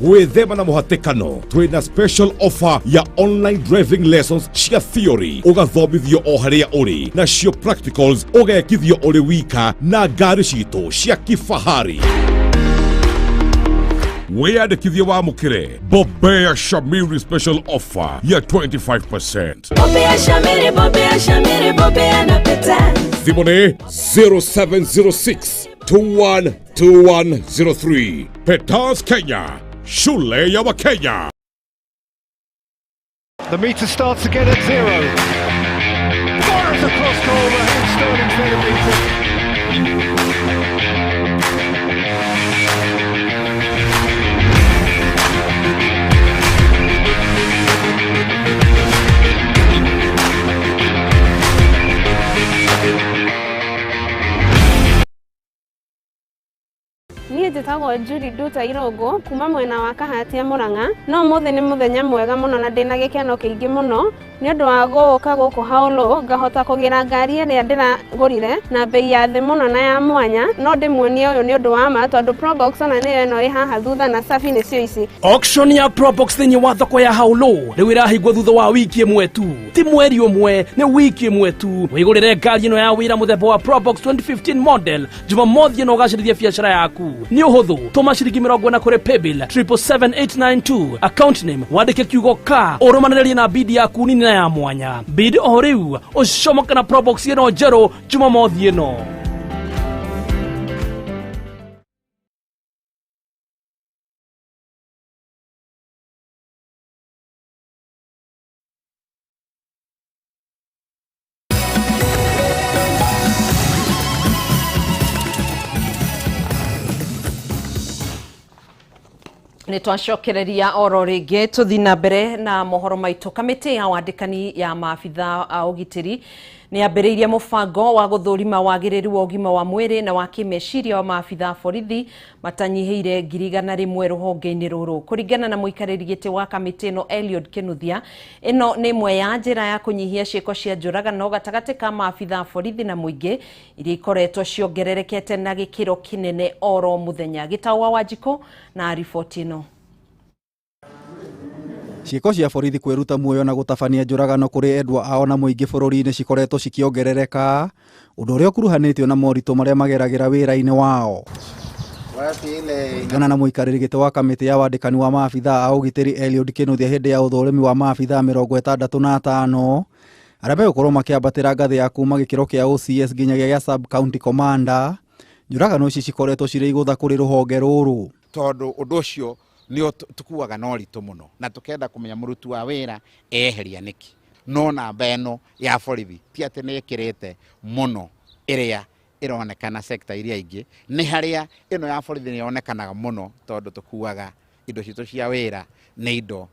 Gwĩthema na mũhatĩkano, twĩna special offer ya online driving lessons cia theory ũgathomithio o harĩa ũrĩ, nacio practicals ũgekithio ũrĩ wika na ngari citũ cia kifahari. Wĩyandĩkithie wamũkĩre Bobea Shamiri special offer ya 25%. Bobea Shamiri, Bobea Shamiri, Bobea na Petals. Thimũ nĩ 0706 212103. Petals Kenya, shule ya Wakenya. The meter starts again at 0. Fires across goal, Raheem Sterling's there to beat it. Niĩ njĩtagwo Julie Nduta Irũngũ kuma mwena wa Kahatia Murang'a. No ũmũthĩ nĩ mũthenya mwega mũno na ndĩna gĩkeno kĩingĩ mũno nĩ ũndũ wa gũũka gũkũ Haũlũ ngahota kũgĩra ngari ĩrĩa ndĩragũrire na bei ya thĩ mũno na ya mwanya. No ndĩmuonie ũyũ nĩ ũndũ wa ma tondũ Probox ona nĩyo ĩno ĩ haha thutha na safi nĩcio ici. Auction ya Probox thĩinĩ wa thoko ya Haũlũ rĩu ĩrahingwo thutha wa wiki ĩmwe tu, ti mweri ũmwe, nĩ wiki ĩmwe tu. Wĩgũrĩre ngari ĩno ya wĩra mũthemba wa Probox 2015 model Jumamothi ĩno ũgacĩrithie biacara yaku. Nĩ ũhũthũ, tũma ciringi 40 kũrĩ paybill 777892 account name wandĩke kiugo ka ũrũmanĩrĩrie na bid yaku nini na ya mwanya. Bid o rĩu ũcomoke na Probox ĩno njerũ Jumamothi ĩno. Nĩ twacokereria oro rĩngĩ tũthi na mbere na mohoro maitũ. Kamĩtĩ ya wandĩkani ya maabitha a ũgitĩri nĩ yambĩrĩirie mũbango wa gũthũrima wagĩrĩru wa ũgima wa mwĩrĩ na wa kĩmeciria wa maabitha a borithi matanyihĩire 100,000 rũhonge-inĩ rũrũ. Kũringana na mũikarĩri gĩtĩ wa kamĩtĩ ĩno Eliud Kinuthia, ĩno nĩ ĩmwe ya njĩra ya kũnyihia ciĩko cia njũragano gatagatĩ ka maabitha a borithi na mũingĩ iria ikoretwo ciongererekete na gĩkĩro kĩnene oro mũthenya. Gĩtau wa Wanjikũ na riboti ĩno. Ciĩko cia borithi kwĩruta muoyo na gũtabania njũragano kũrĩ endwa ao na mũingĩ bũrũri-inĩ cikoretwo cikĩongerereka, ũndũ ũrĩa ũkuruhanĩtio na moritũ marĩa mageragĩra wĩra-inĩ wao. Kũringana na mũikarĩri gĩtĩ wa kamĩtĩ ya wandĩkani wa maabitha a ũgitĩri Eliud Kinuthia hĩndĩ ya ũthũrimi wa maabitha 65 arĩa megũkorwo makĩambatĩra ngathĩ ya kuma gĩkĩro kĩa OCS nginyagia gĩa sub county commander, njũragano ici cikoretwo cirĩ igũtha kũrĩ rũhonge rũrũ. Tondũ ũndũ ũcio nĩ tukuaga na ũritũ mũno na tukenda kũmenya mũruti wa wĩra eheria nĩkĩ, no namba ĩno ya borithi ti atĩ nĩ ĩkĩrĩte mũno ĩrĩa ĩronekana sector iria ingĩ, nĩ harĩa ĩno ya borithi nĩ yonekanaga mũno tondũ tukuaga Indo citũ cia wĩra nĩ indo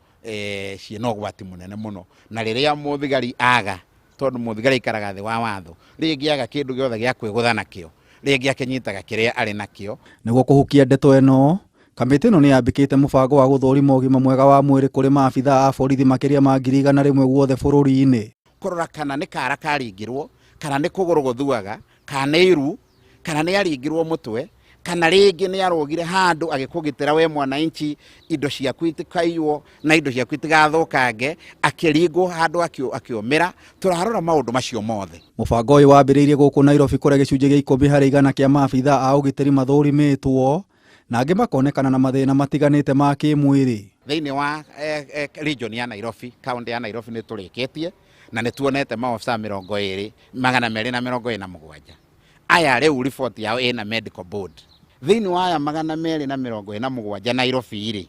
ciĩna ũgwati mũnene mũno, na rĩrĩa mũthigari aga, tondũ mũthigari aikaraga thĩ wa watho, rĩngĩ aga kĩndũ gĩothe gĩa kwĩgũtha nakĩo, rĩngĩ akĩnyitaga kĩrĩa arĩ nakĩo. Nĩguo kũhukia ndeto ĩno, kamĩtĩ ĩno nĩ yambĩkĩte mũbango wa gũthũrima ũgima mwega wa mwĩrĩ kũrĩ maabithaa a borithi makĩria ma 100,000 guothe bũrũri-inĩ. Kũrora kana nĩ kara karingirwo, kana nĩ kũgũrũ gũthuaga, kana nĩ iru, kana nĩ aringirwo mũtwe, kana rĩngĩ nĩ arũgire handũ agĩkũgitĩra we mwananchi, indo ciaku itikaiywo na indo ciaku itigathũkange, akĩringwo handũ akĩũmĩra. Tũrarora maũndũ macio mothe. Mũbango ũyũ wambĩrĩirie gũkũ Nairobi kũrĩa gĩcunjĩ gĩa 10 harĩ igana kĩa maabithaa a ũgitĩri mathũrimĩtwo na angĩ makonekana na mathĩna matiganĩte ma kĩmwĩrĩ. Thĩinĩ wa region ya Nairobi, kaunti ya Nairobi nĩ tũrĩkĩtie na nĩ tuonete maobisa 227. Aya rĩu riboti yao ĩna medical board. Thĩinĩ wa aya 247 Nairobi rĩ,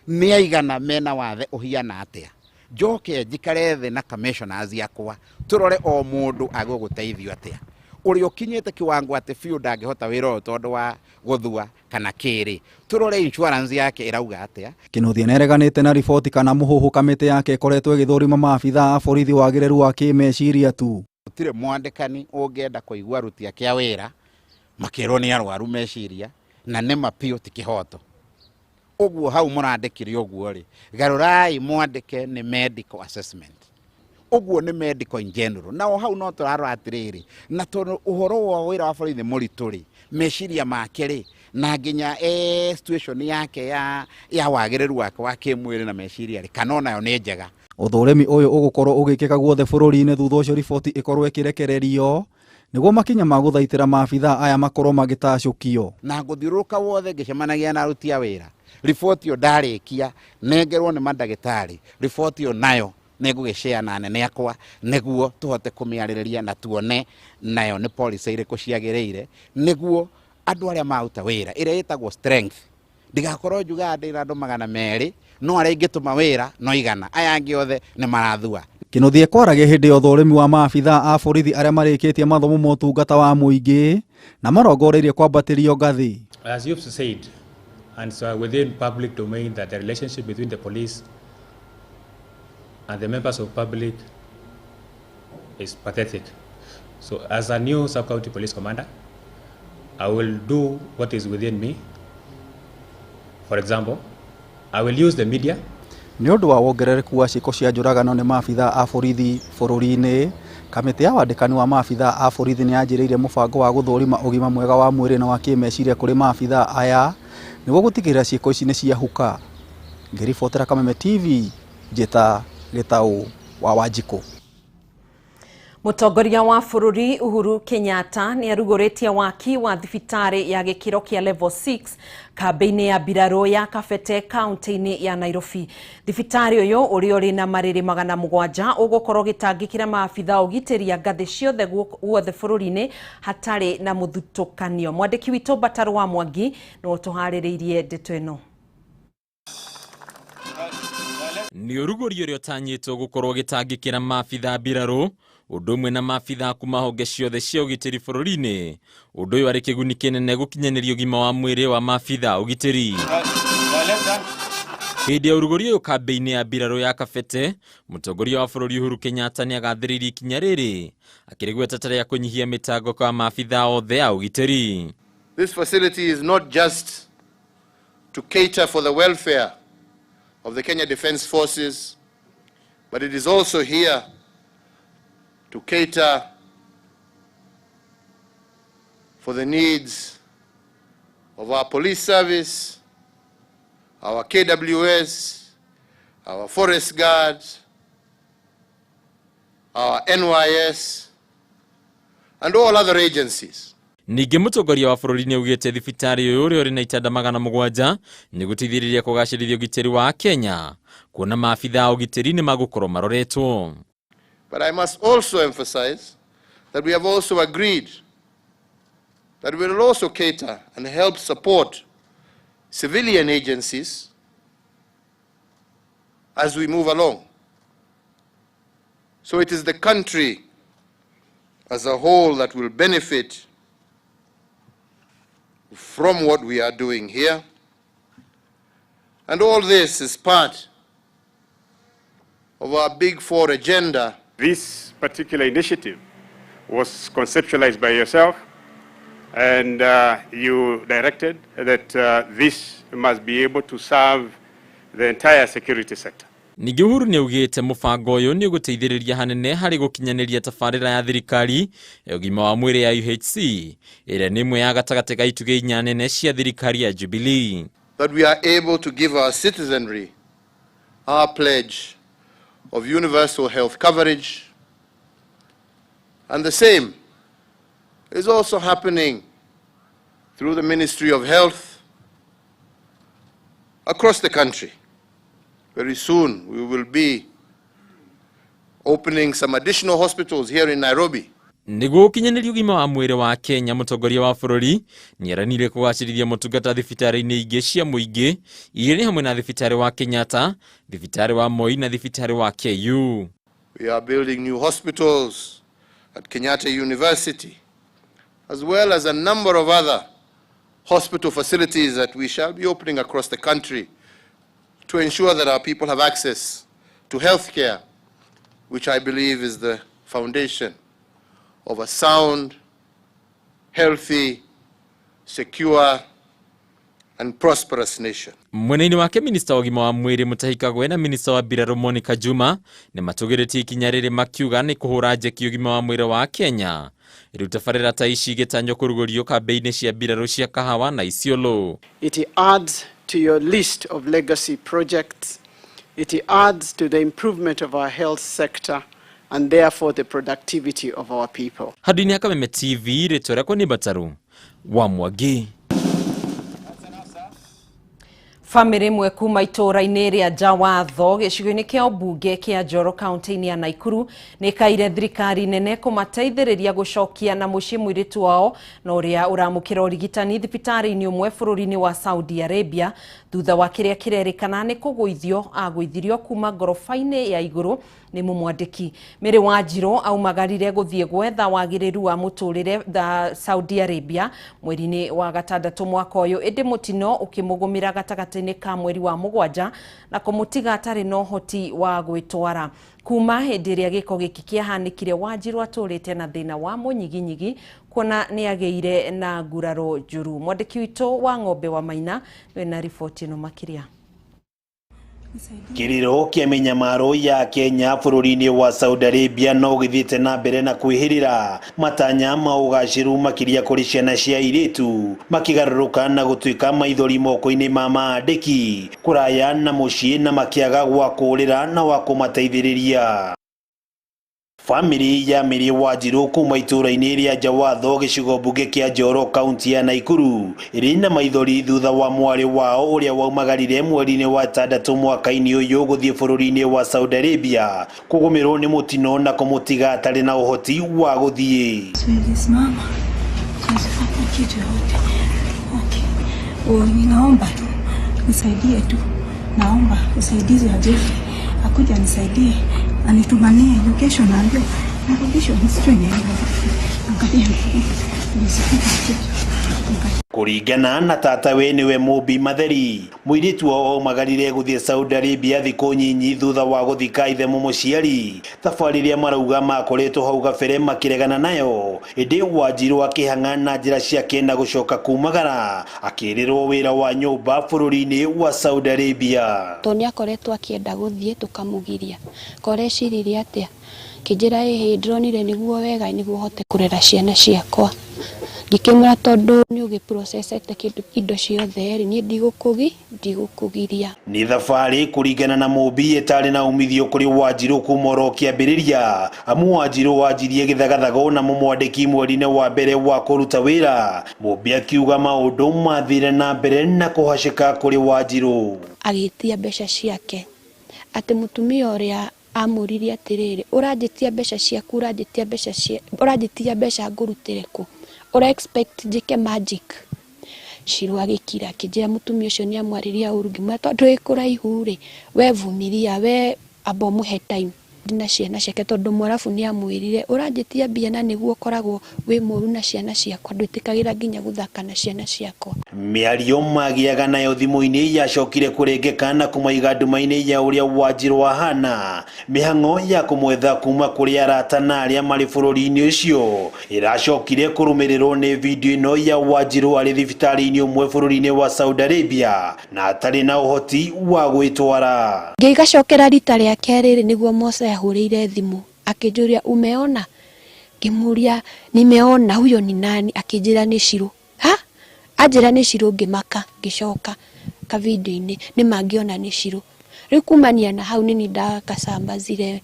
nĩ aigana mena wathe ũhiana atĩa? Njoke njikare thĩ na commissioners akwa tũrore o mũndũ agũgũteithio atĩa, ũrĩa ũkinyĩte kiwango atĩ biũ ndangĩhota wĩra ũyũ tondũ wa gũthua kana kĩrĩ, tũrore insurance yake ĩrauga atĩa. Kĩnuthia nĩareganĩte na riboti kana mũhuhu kamĩtĩ yake ĩkoretwo ĩgĩthũrima maabithaa a borithi wagĩrĩru wa kĩmeciria tu. Gũtirĩ mwandĩkani ũngĩenda kũigua aruti ake a wĩra makĩrwo nĩ arwaru meciria, na nĩ ma biũ ti kĩhoto. Ũguo hau mũrandĩkire ũguo rĩ, garũrai mwandĩke nĩ medical assessment. Ũguo nĩ medical in general. Na o hau no tũrarora atĩrĩrĩ, na tondũ ũhoro wa wĩra wa borithi nĩ mũritũ rĩ, meciria make rĩ, na nginya situation yake ya wagĩrĩru wake wa kĩmwĩrĩ na meciria rĩ, kana onayo nĩ njega. Ũthũrimi ũyũ ũgũkorwo ũgĩkĩka guothe bũrũri-inĩ thutha ũcio riboti ĩkorwo ĩkĩrekererio nĩguo makinya ma gũthaitĩra maabithaa aya makorwo magĩtacũkio. Na ngũthiũrũrũka wothe ngĩcemanagia na aruti a wĩra, riboti ĩyo ndarĩkia nengerwo nĩ mandagĩtarĩ, riboti ĩyo nayo nĩngũgĩshare na anene akwa nĩguo tũhote kũmĩarĩrĩria na tuone nayo nĩ policy irĩkũ ciagĩrĩire nĩguo andũ arĩa maruta wĩra ĩrĩa ĩtagwo strength ndigakorwo njugaga ndĩ na andũ 200 no arĩa ingĩtũma wĩra no 100, aya angĩ othe nĩ marathua. Kĩnuthia kwaragia hĩndĩ ya ũthũrimi wa maabithaa a borithi arĩa marĩkĩtie mathomo ma ũtungata wa mũingĩ na marongoreirie kwambatĩrio ngathĩ. As you've said, and so within public domain, that the relationship between the police and the members of public is pathetic. So as a new sub-county police commander, I will do what is within me. For example, I will use the media. Nĩ ũndũ wa wongerereku wa ciĩko cia njũragano nĩ maabithaa a borithi bũrũri-inĩ, kamĩtĩ ya wandĩkani wa maabithaa a borithi nĩ yanjĩrĩirie mũbango wa gũthũrima ũgima mwega wa mwĩrĩ na wa kĩmeciria kũrĩ maabithaa aya nĩguo gũtigĩrĩra ciĩko ici nĩ ciahuka. Ngĩribotera Kameme TV, njĩta Gĩtaũ wa Wanjikũ. Mũtongoria wa bũrũri Uhuru Kenyatta nĩ arugũrĩtie waki wa thibitarĩ ya gĩkĩro kĩa level 6 kambĩ-inĩ ya mbirarũ ya Kabete kaunti-inĩ ya Nairobi. Thibitarĩ ũyũ ũrĩa ũrĩ na marĩrĩ 700 ũgũkorwo ũgĩtangĩkĩra maabithaa ũgitĩri a ngathĩ ciothe guothe bũrũri-inĩ hatarĩ na mũthutũkanio. Mwandĩki witũ Mbatarũ wa Mwangi nĩwe ũtũharĩrĩirie ndeto ĩno. Nĩ ũrugũri ũrĩa ũtanyĩtwo gũkorwo ũgĩtangĩkĩra maabithaa mbirarũ ũndũ ũmwe na maabithaa kuma honge ciothe cia ũgitĩri bũrũri-inĩ. Ũndũ ũyũ arĩ kĩguni kĩnene gũkinyanĩria ũgima wa mwĩrĩ wa maabithaa ũgitĩri. Hĩndĩ ya ũrugũri ũyũ kambĩ-inĩ ya mbirarũ ya Kabete, mũtongoria wa bũrũri Uhuru Kenyatta nĩ agathĩrĩirie ikinya rĩrĩ akĩrĩgweta ta rĩa kũnyihia mĩtango kwa maabithaa othe a ũgitĩri. This facility is not just to cater for the welfare of the Kenya Defence Forces, but it is also here to cater for the needs of our police service, our KWS, our forest guards, our NYS, and all other agencies. Ningĩ mũtongoria wa bũrũri nĩ augĩte thibitarĩ ũyũ ũrĩa ũrĩ na itanda 700 nĩ gũteithĩrĩria kũgacĩrithia ũgitĩri wa Kenya kuona maabithaa ũgitĩri nĩ magũkorwo maroretwo. But I must also emphasize that we have also agreed that we will also cater and help support civilian agencies as we move along. So it is the country as a whole that will benefit from what we are doing here. And all this is part of our Big Four agenda. This particular initiative was conceptualized by yourself, and you directed that this must be able to serve the entire security sector. Ningĩ Uhuru nĩaugĩte mũbango ũyũ nĩ ũgũteithĩrĩria hanene harĩ gũkinyanĩria tabarĩra ya thirikari ya ũgima wa mwĩrĩ ya UHC ĩrĩa nĩ ĩmwe ya gatagatĩ ga itugĩ inya nene cia thirikari ya Jubilee. That we are able to give our citizenry our pledge of universal health coverage, and the same is also happening through the Ministry of Health across the country. Very soon we will be opening some additional hospitals here in Nairobi. Nĩguo gũkinyanĩria ũgima wa mwĩrĩ wa Kenya, mũtongoria wa bũrũri nĩeranĩire kũgacĩrithia motungata thibitarĩ-inĩ ingĩ cia mũingĩ iria nĩ hamwe na thibitarĩ wa Kenyatta, thibitarĩ wa Moi na thibitarĩ wa KU. We are building new hospitals at Kenyatta University, as well as a number of other hospital facilities that we shall be opening across the country to ensure that our people have access to health care, which I believe is the foundation of a sound, healthy, secure, and prosperous nation. Mwena-inĩ wake minista wa ũgima wa mwĩrĩ Mutahi Kagwe na minista wa mbirarũ Monica Juma nĩ matũgĩrĩtie ikinya rĩrĩ makiuga nĩ kũhũra njeki ũgima wa mwĩrĩ wa Kenya. Rĩu tabarĩra ta ici igĩtanywo kũrugũrio kambĩ-inĩ cia mbirarũ cia Kahawa na Isiolo. It adds to your list of legacy projects. It adds to the improvement of our health sector and therefore the productivity of our people. Handũ-inĩ ha Kameme TV, rĩtwa rĩakwa nĩ Mbataru wa Mwangi. Bamĩrĩ ĩmwe kuma itũũra-inĩ rĩa Njawatho gĩcigo-inĩ kĩa ũmbunge kĩa Njoro kaunti-inĩ ya Naikuru nĩ ĩkaire thirikari nene kũmateithĩrĩria gũcokia na mũciĩ mũirĩtu wao na ũrĩa ũramũkĩra ũrigitani thibitarĩ-inĩ ũmwe bũrũri-inĩ wa Saudi Arabia thutha wa kĩrĩa kĩrerĩkana nĩ kũgũithio agũithirio kuma ngoroba-inĩ ya igũrũ nĩ mũmwandĩki. Mary Wanjirũ aumagarire gũthiĩ gwetha wagĩrĩru wa mũtũrĩre Saudi Arabia mweri-inĩ wa gatandatũ mwaka ũyũ, ĩndĩ mũtino ũkĩmũgũmĩra gatagatĩ-inĩ ka mweri wa mũgwanja na kũmũtiga atarĩ na ũhoti wa gwĩtwara. Kuma hĩndĩ ĩrĩa gĩko gĩkĩ kĩahanĩkire, Wanjirũ atũrĩte na thĩna wa mũnyiginyigi kuona nĩ agĩire na nguraro njũru. Mwandĩki witũ wa Ng'ombe wa Maina nĩwe na riboti ĩno makĩria. Kĩrĩro kĩa mĩnyamaro ya Kenya bũrũri-inĩ wa Saudi Arabia no gĩthiĩte na mbere na kwĩhĩrĩra matanya ma ũgacĩru makĩria kũrĩ ciana cia airĩtu makĩgarũrũka na gũtuĩka maithori moko-inĩ ma maandĩki kũraya na mũciĩ na makĩaga gwa kũũrĩra na wa kũmateithĩrĩria. Famĩlĩ ya Mary Wanjirũ kuma itũũra-inĩ rĩa Njawatho gĩcigo mbunge kĩa Njoro kaunti ya Naikuru ĩrĩ na maithori thutha wa mwarĩ wao ũrĩa waumagarire mweri-inĩ wa ĩtandatũ mwaka-inĩ ũyũ gũthiĩ bũrũri-inĩ wa Saudi Arabia kũgũmĩrwo nĩ mũtino na kũmũtiga atarĩ na ũhoti wa gũthiĩ. Siwezi simama, siwezi fanya kitu yoyote. Okay. Ninaomba tu nisaidie tu, naomba usaidizi wa Jeffrey akuja nisaidie, anitumanie kesho, naambia narudishwa, nisijue niende. Angalia nisifike kitu. Kũringana na tatawe nĩwe Mũmbi Matheri, mũirĩtu wao aumagarire gũthiĩ Saudi Arabia thikũ nyinyi thutha wa gũthika ithe mũmũciari, thabarĩ ĩrĩa marauga makoretwo hau gabere makĩregana nayo, ĩndĩ Wanjirũ akĩhang'a na njĩra ciake na gũcoka kumagara akĩrĩrwo wĩra wa nyũmba bũrũri-inĩ wa Saudi Arabia. Tondũ nĩakoretwo akĩenda gũthiĩ tũkamũgiria, koreciririe atĩa, kĩnjĩra ĩhĩ ndĩronire nĩguo wega nĩguo hote kũrera ciana ciakwa. Ngĩkĩmwĩra tondũ nĩ ũgĩprocessete kĩndũ indo ciothe rĩ, niĩ ndigũkũgiria. Nĩ thabarĩ kũringana na Mũmbi ĩtarĩ na umithio kũrĩ Wanjirũ kuma oro kĩambĩrĩria, amu Wanjirũ wanjirie gĩthagathago na mũmwandĩki mweri-inĩ wa mbere wa kũruta wĩra. Mũmbi akiuga maũndũ mathire na mbere na kũhacĩka kũrĩ Wanjirũ. Agĩtia mbeca ciake atĩ mũtumia ũrĩa amũririe atĩrĩrĩ, ũranjĩtia mbeca ciaku, ũranjĩtia mbeca cia, ũranjĩtia mbeca ngũrutĩre kũ, ũra expect njĩke magic. Shiru agĩkira akĩnjĩra mũtumia ũcio nĩ amwarĩria ũru, ngĩmwĩra tondũ wĩ kũraihu rĩ, we vumilia, we amba ũmũhe time. Na ciana ciake tondũ mwarabu nĩ amwĩrire ũranjĩtia mbia na nĩguo ũkoragwo wĩ mũru na ciana ciakwa, ndwĩtĩkagĩra nginya gũthaka na ciana ciakwa. Mĩario magĩaga nayo thimũ-inĩ yacokire kũrengeka na kũmaiga nduma-inĩ ya ũrĩa Wanjirũ ahana. Mĩhang'o ya kũmwetha kuma kũrĩ arata na arĩa marĩ bũrũri-inĩ ũcio ĩracokire kũrũmĩrĩrwo nĩ video ĩno ya Wanjirũ arĩ thibitarĩ-inĩ ũmwe bũrũri-inĩ wa Saudi Arabia na atarĩ na ũhoti wa gwĩtwara. Ngĩgacokera rita rĩa kerĩ rĩ, nĩguo Mose ahũrĩire thimũ akĩnjũria umeona, ngĩmũria nimeona, huyo ni nani? Akĩnjĩra nĩ Shiro. Ha, anjĩra nĩ Shiro, ngĩmaka, ngĩcoka ka video-inĩ nĩ mangĩona nĩ Shiro. Rĩu kumania na hau nĩ ndakacambazire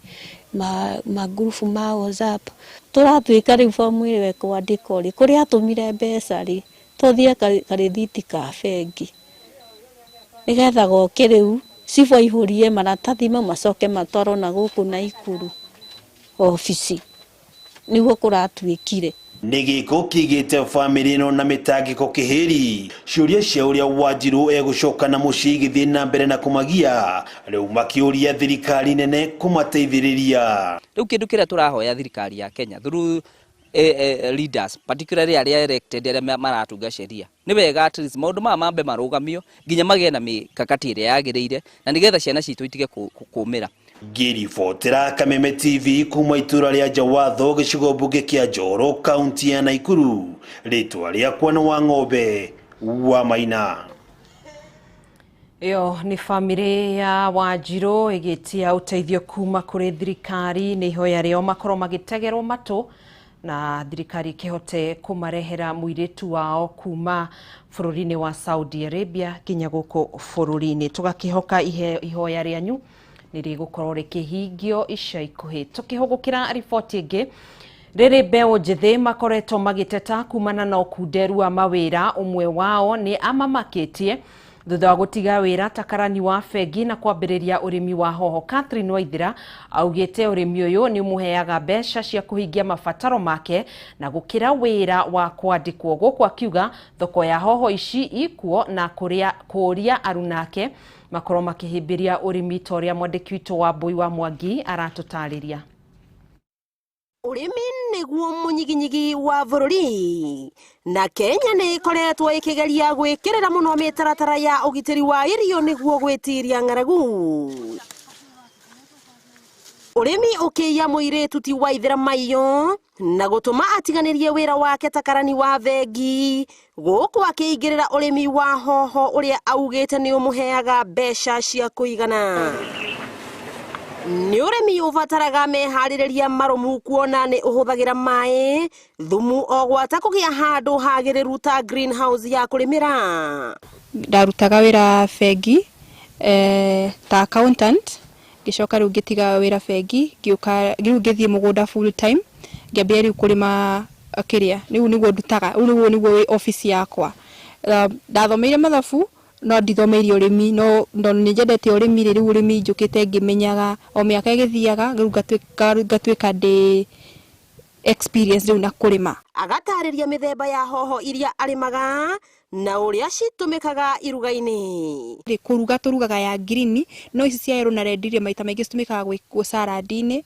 ma group ma WhatsApp. Tũratuĩka rĩu fomu ĩyo ĩkwandĩkwo rĩ, kũrĩa atũmire mbeca rĩ, tũthiĩ karĩthiti ka bengi nĩgetha goke rĩu cibũ aihũrie maratathi mau macoke matwarwo na gũkũ Naikuru obici, nĩguo kũratuĩkire. Nĩ gĩko kĩigĩte bamĩrĩ ĩno na mĩtangĩko kĩhĩri. Ciũria cia ũrĩa Wanjirũ egũcoka na mũciĩ igĩthiĩ na mbere na kũmagia, rĩu makĩũria thirikari nene kũmateithĩrĩria. Rĩu kĩndũ kĩrĩa tũrahoya thirikari ya Kenya through leaders, particularly arĩa elected, arĩa maratunga sheria, nĩ wega at least maũndũ maya mambe marũgamio nginya magĩe na mĩkakati ĩrĩa yagĩrĩire na nĩgetha ciana citũ itige kũmĩra. Ngĩribotera Kameme TV kuma itũra rĩa Jawatho gĩcigo mbunge kĩa Njoro kaunti ya Naikuru, rĩtwa rĩakwa nĩ Wang'ombe wa Maina. Ĩyo nĩ bamĩrĩ ya Wanjirũ ĩgĩtia ũteithio kuma kũrĩ thirikari. Nĩ ihoya rĩao makorwo magĩtegerwo matũ na thirikari ĩkĩhote kũmarehera mũirĩtu wao kuma bũrũri-inĩ wa Saudi Arabia nginya gũkũ bũrũri-inĩ. Tũgakĩhoka ihoya rĩanyu nĩ rĩgũkorwo rĩkĩhingio ica ikuhĩ. Tũkĩhũgũkĩra riboti ĩngĩ, rĩrĩ mbeũ njĩthĩ makoretwo magĩteta kumana na ũkunderu wa mawĩra. Ũmwe wao nĩ amamakĩtie thutha wa gũtiga wĩra ta karani wa bengi na kwambĩrĩria ũrĩmi wa hoho. Catherine Waithira augĩte ũrĩmi ũyũ nĩ ũmũheaga mbeca cia kũhingia mabataro make na gũkĩra wĩra wa kwandĩkwo. Gũkũ akiuga thoko ya hoho ici ikuo na kũria arunake makorwo makĩhĩmbĩria ũrĩmi ta ũrĩa mwandĩki witũ wa Mbui wa Mwangi aratũtarĩria. Ũrĩmi nĩguo mũnyiginyigi wa bũrũri, na Kenya nĩ ĩkoretwo ĩkĩgeria gwĩkĩrĩra mũno mĩtaratara ya ũgitĩri wa irio nĩguo gwĩtiria ng'aragu. Ũrĩmi ũkĩiya mũirĩtu ti Waithira maiyo na gũtũma atiganĩrie wĩra wake ta karani wa bengi, gũkũ akĩingĩrĩra ũrĩmi wa hoho ũrĩa augĩte nĩ ũmũheaga mbeca cia kũigana. Nĩ ũrĩmi ũbataraga meharĩrĩria marũmu kuona nĩ ũhũthagĩra maĩ, thumu o gwata kũgĩa handũ hagĩrĩru ta greenhouse ya kũrĩmĩra. Ndarutaga wĩra bengi ta accountant, ngĩcoka rĩu ngĩtiga wĩra bengi, ngĩũka rĩu ngĩthiĩ mũgũnda full time, ngĩambia rĩu kũrĩma kĩrĩa rĩu nĩguo ndutaga, rĩu nĩguo wĩ office yakwa. Ndathomeire mathabu no ndithomeire ũrĩmi, no nĩ nyendete ũrĩmi. Rĩu ũrĩmi njũkĩte ngĩmenyaga o mĩaka ĩgĩthiaga, rĩu ngatuĩka ndĩ experience rĩu na kũrĩma. Agatarĩria mĩthemba ya hoho iria arĩmaga na ũrĩa citũmĩkaga iruga-inĩ. Kũruga tũrugaga ya green, no ici cia yellow na red iria maita maingĩ citũmĩkaga gwĩ salad-inĩ,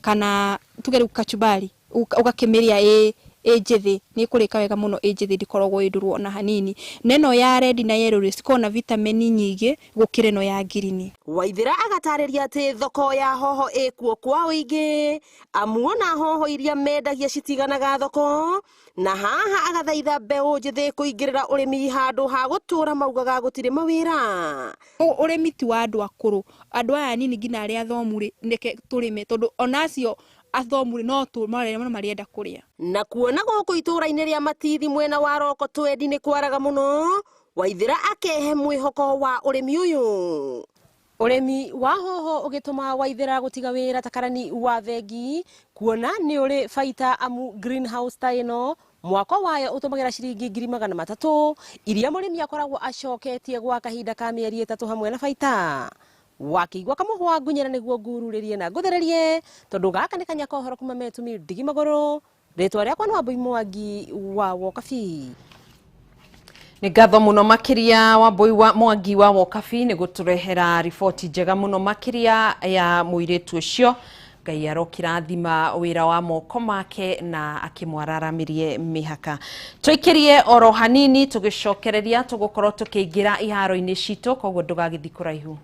kana tuge rĩu kachumbari ũgakĩmĩrĩa ĩ njĩthĩ, nĩ ĩkũrĩka wega mũno ĩ njĩthĩ, ndĩkoragwo ĩ ndũrũ ona hanini. Na ĩno ya red na yellow rĩ, cikoragwo na vitamin nyingĩ gũkĩra ĩno ya green. Waithira agatarĩria atĩ thoko ya hoho ĩkuo kwa ũingĩ, amu ona hoho iria mendagia citiganaga thoko, na haha agathaitha mbeũ njĩthĩ kũingĩrĩra ũrĩmi handũ ha gũtũra maugaga gũtirĩ mawĩra. Ũrĩmi ti wa andũ akũrũ, andũ aya anini nginya arĩa athomu rĩ, reke tũrĩme tondũ ona acio athomu no tũ marenda kũrĩa. Na kuona gũkũ itũra-inĩ rĩa Matithi mwena wa Roko Twendi nĩ kwaraga mũno, Waithira akehe mwĩhoko wa ũrĩmi ũyũ. Ũrĩmi wa hoho ũgĩtũma Waithira gũtiga wĩra ta karani wa bengi, kuona nĩ ũrĩ baita amu greenhouse ta ĩno mwako wayo ũtũmagĩra ciringi 300,000 iria mũrĩmi akoragwo acoketie gwa kahinda ka mĩeri 3 hamwe na baita. Wakĩigua kamũhwa ngunyĩra nĩguo ngururĩrie na ngũthererie, tondũ gaka nĩ kanya ka ũhoro kuma Metumi ndigi magũrũ. Rĩtwa rĩakwa nĩ Wambui Mwangi wa Wokabi. Nĩ ngatho mũno makĩria Wambui wa Mwangi wa Wokabi nĩ gũtũrehera riboti njega mũno makĩria ya mũirĩtu ũcio. Ngai arokĩrathima wĩra wa moko make na akĩmwararamirie mĩhaka. Tũikĩrie oro hanini tũgĩcokereria tũgũkorwo tũkĩingĩra iharo-inĩ citũ, koguo ndũgagĩthiĩ kũraihu.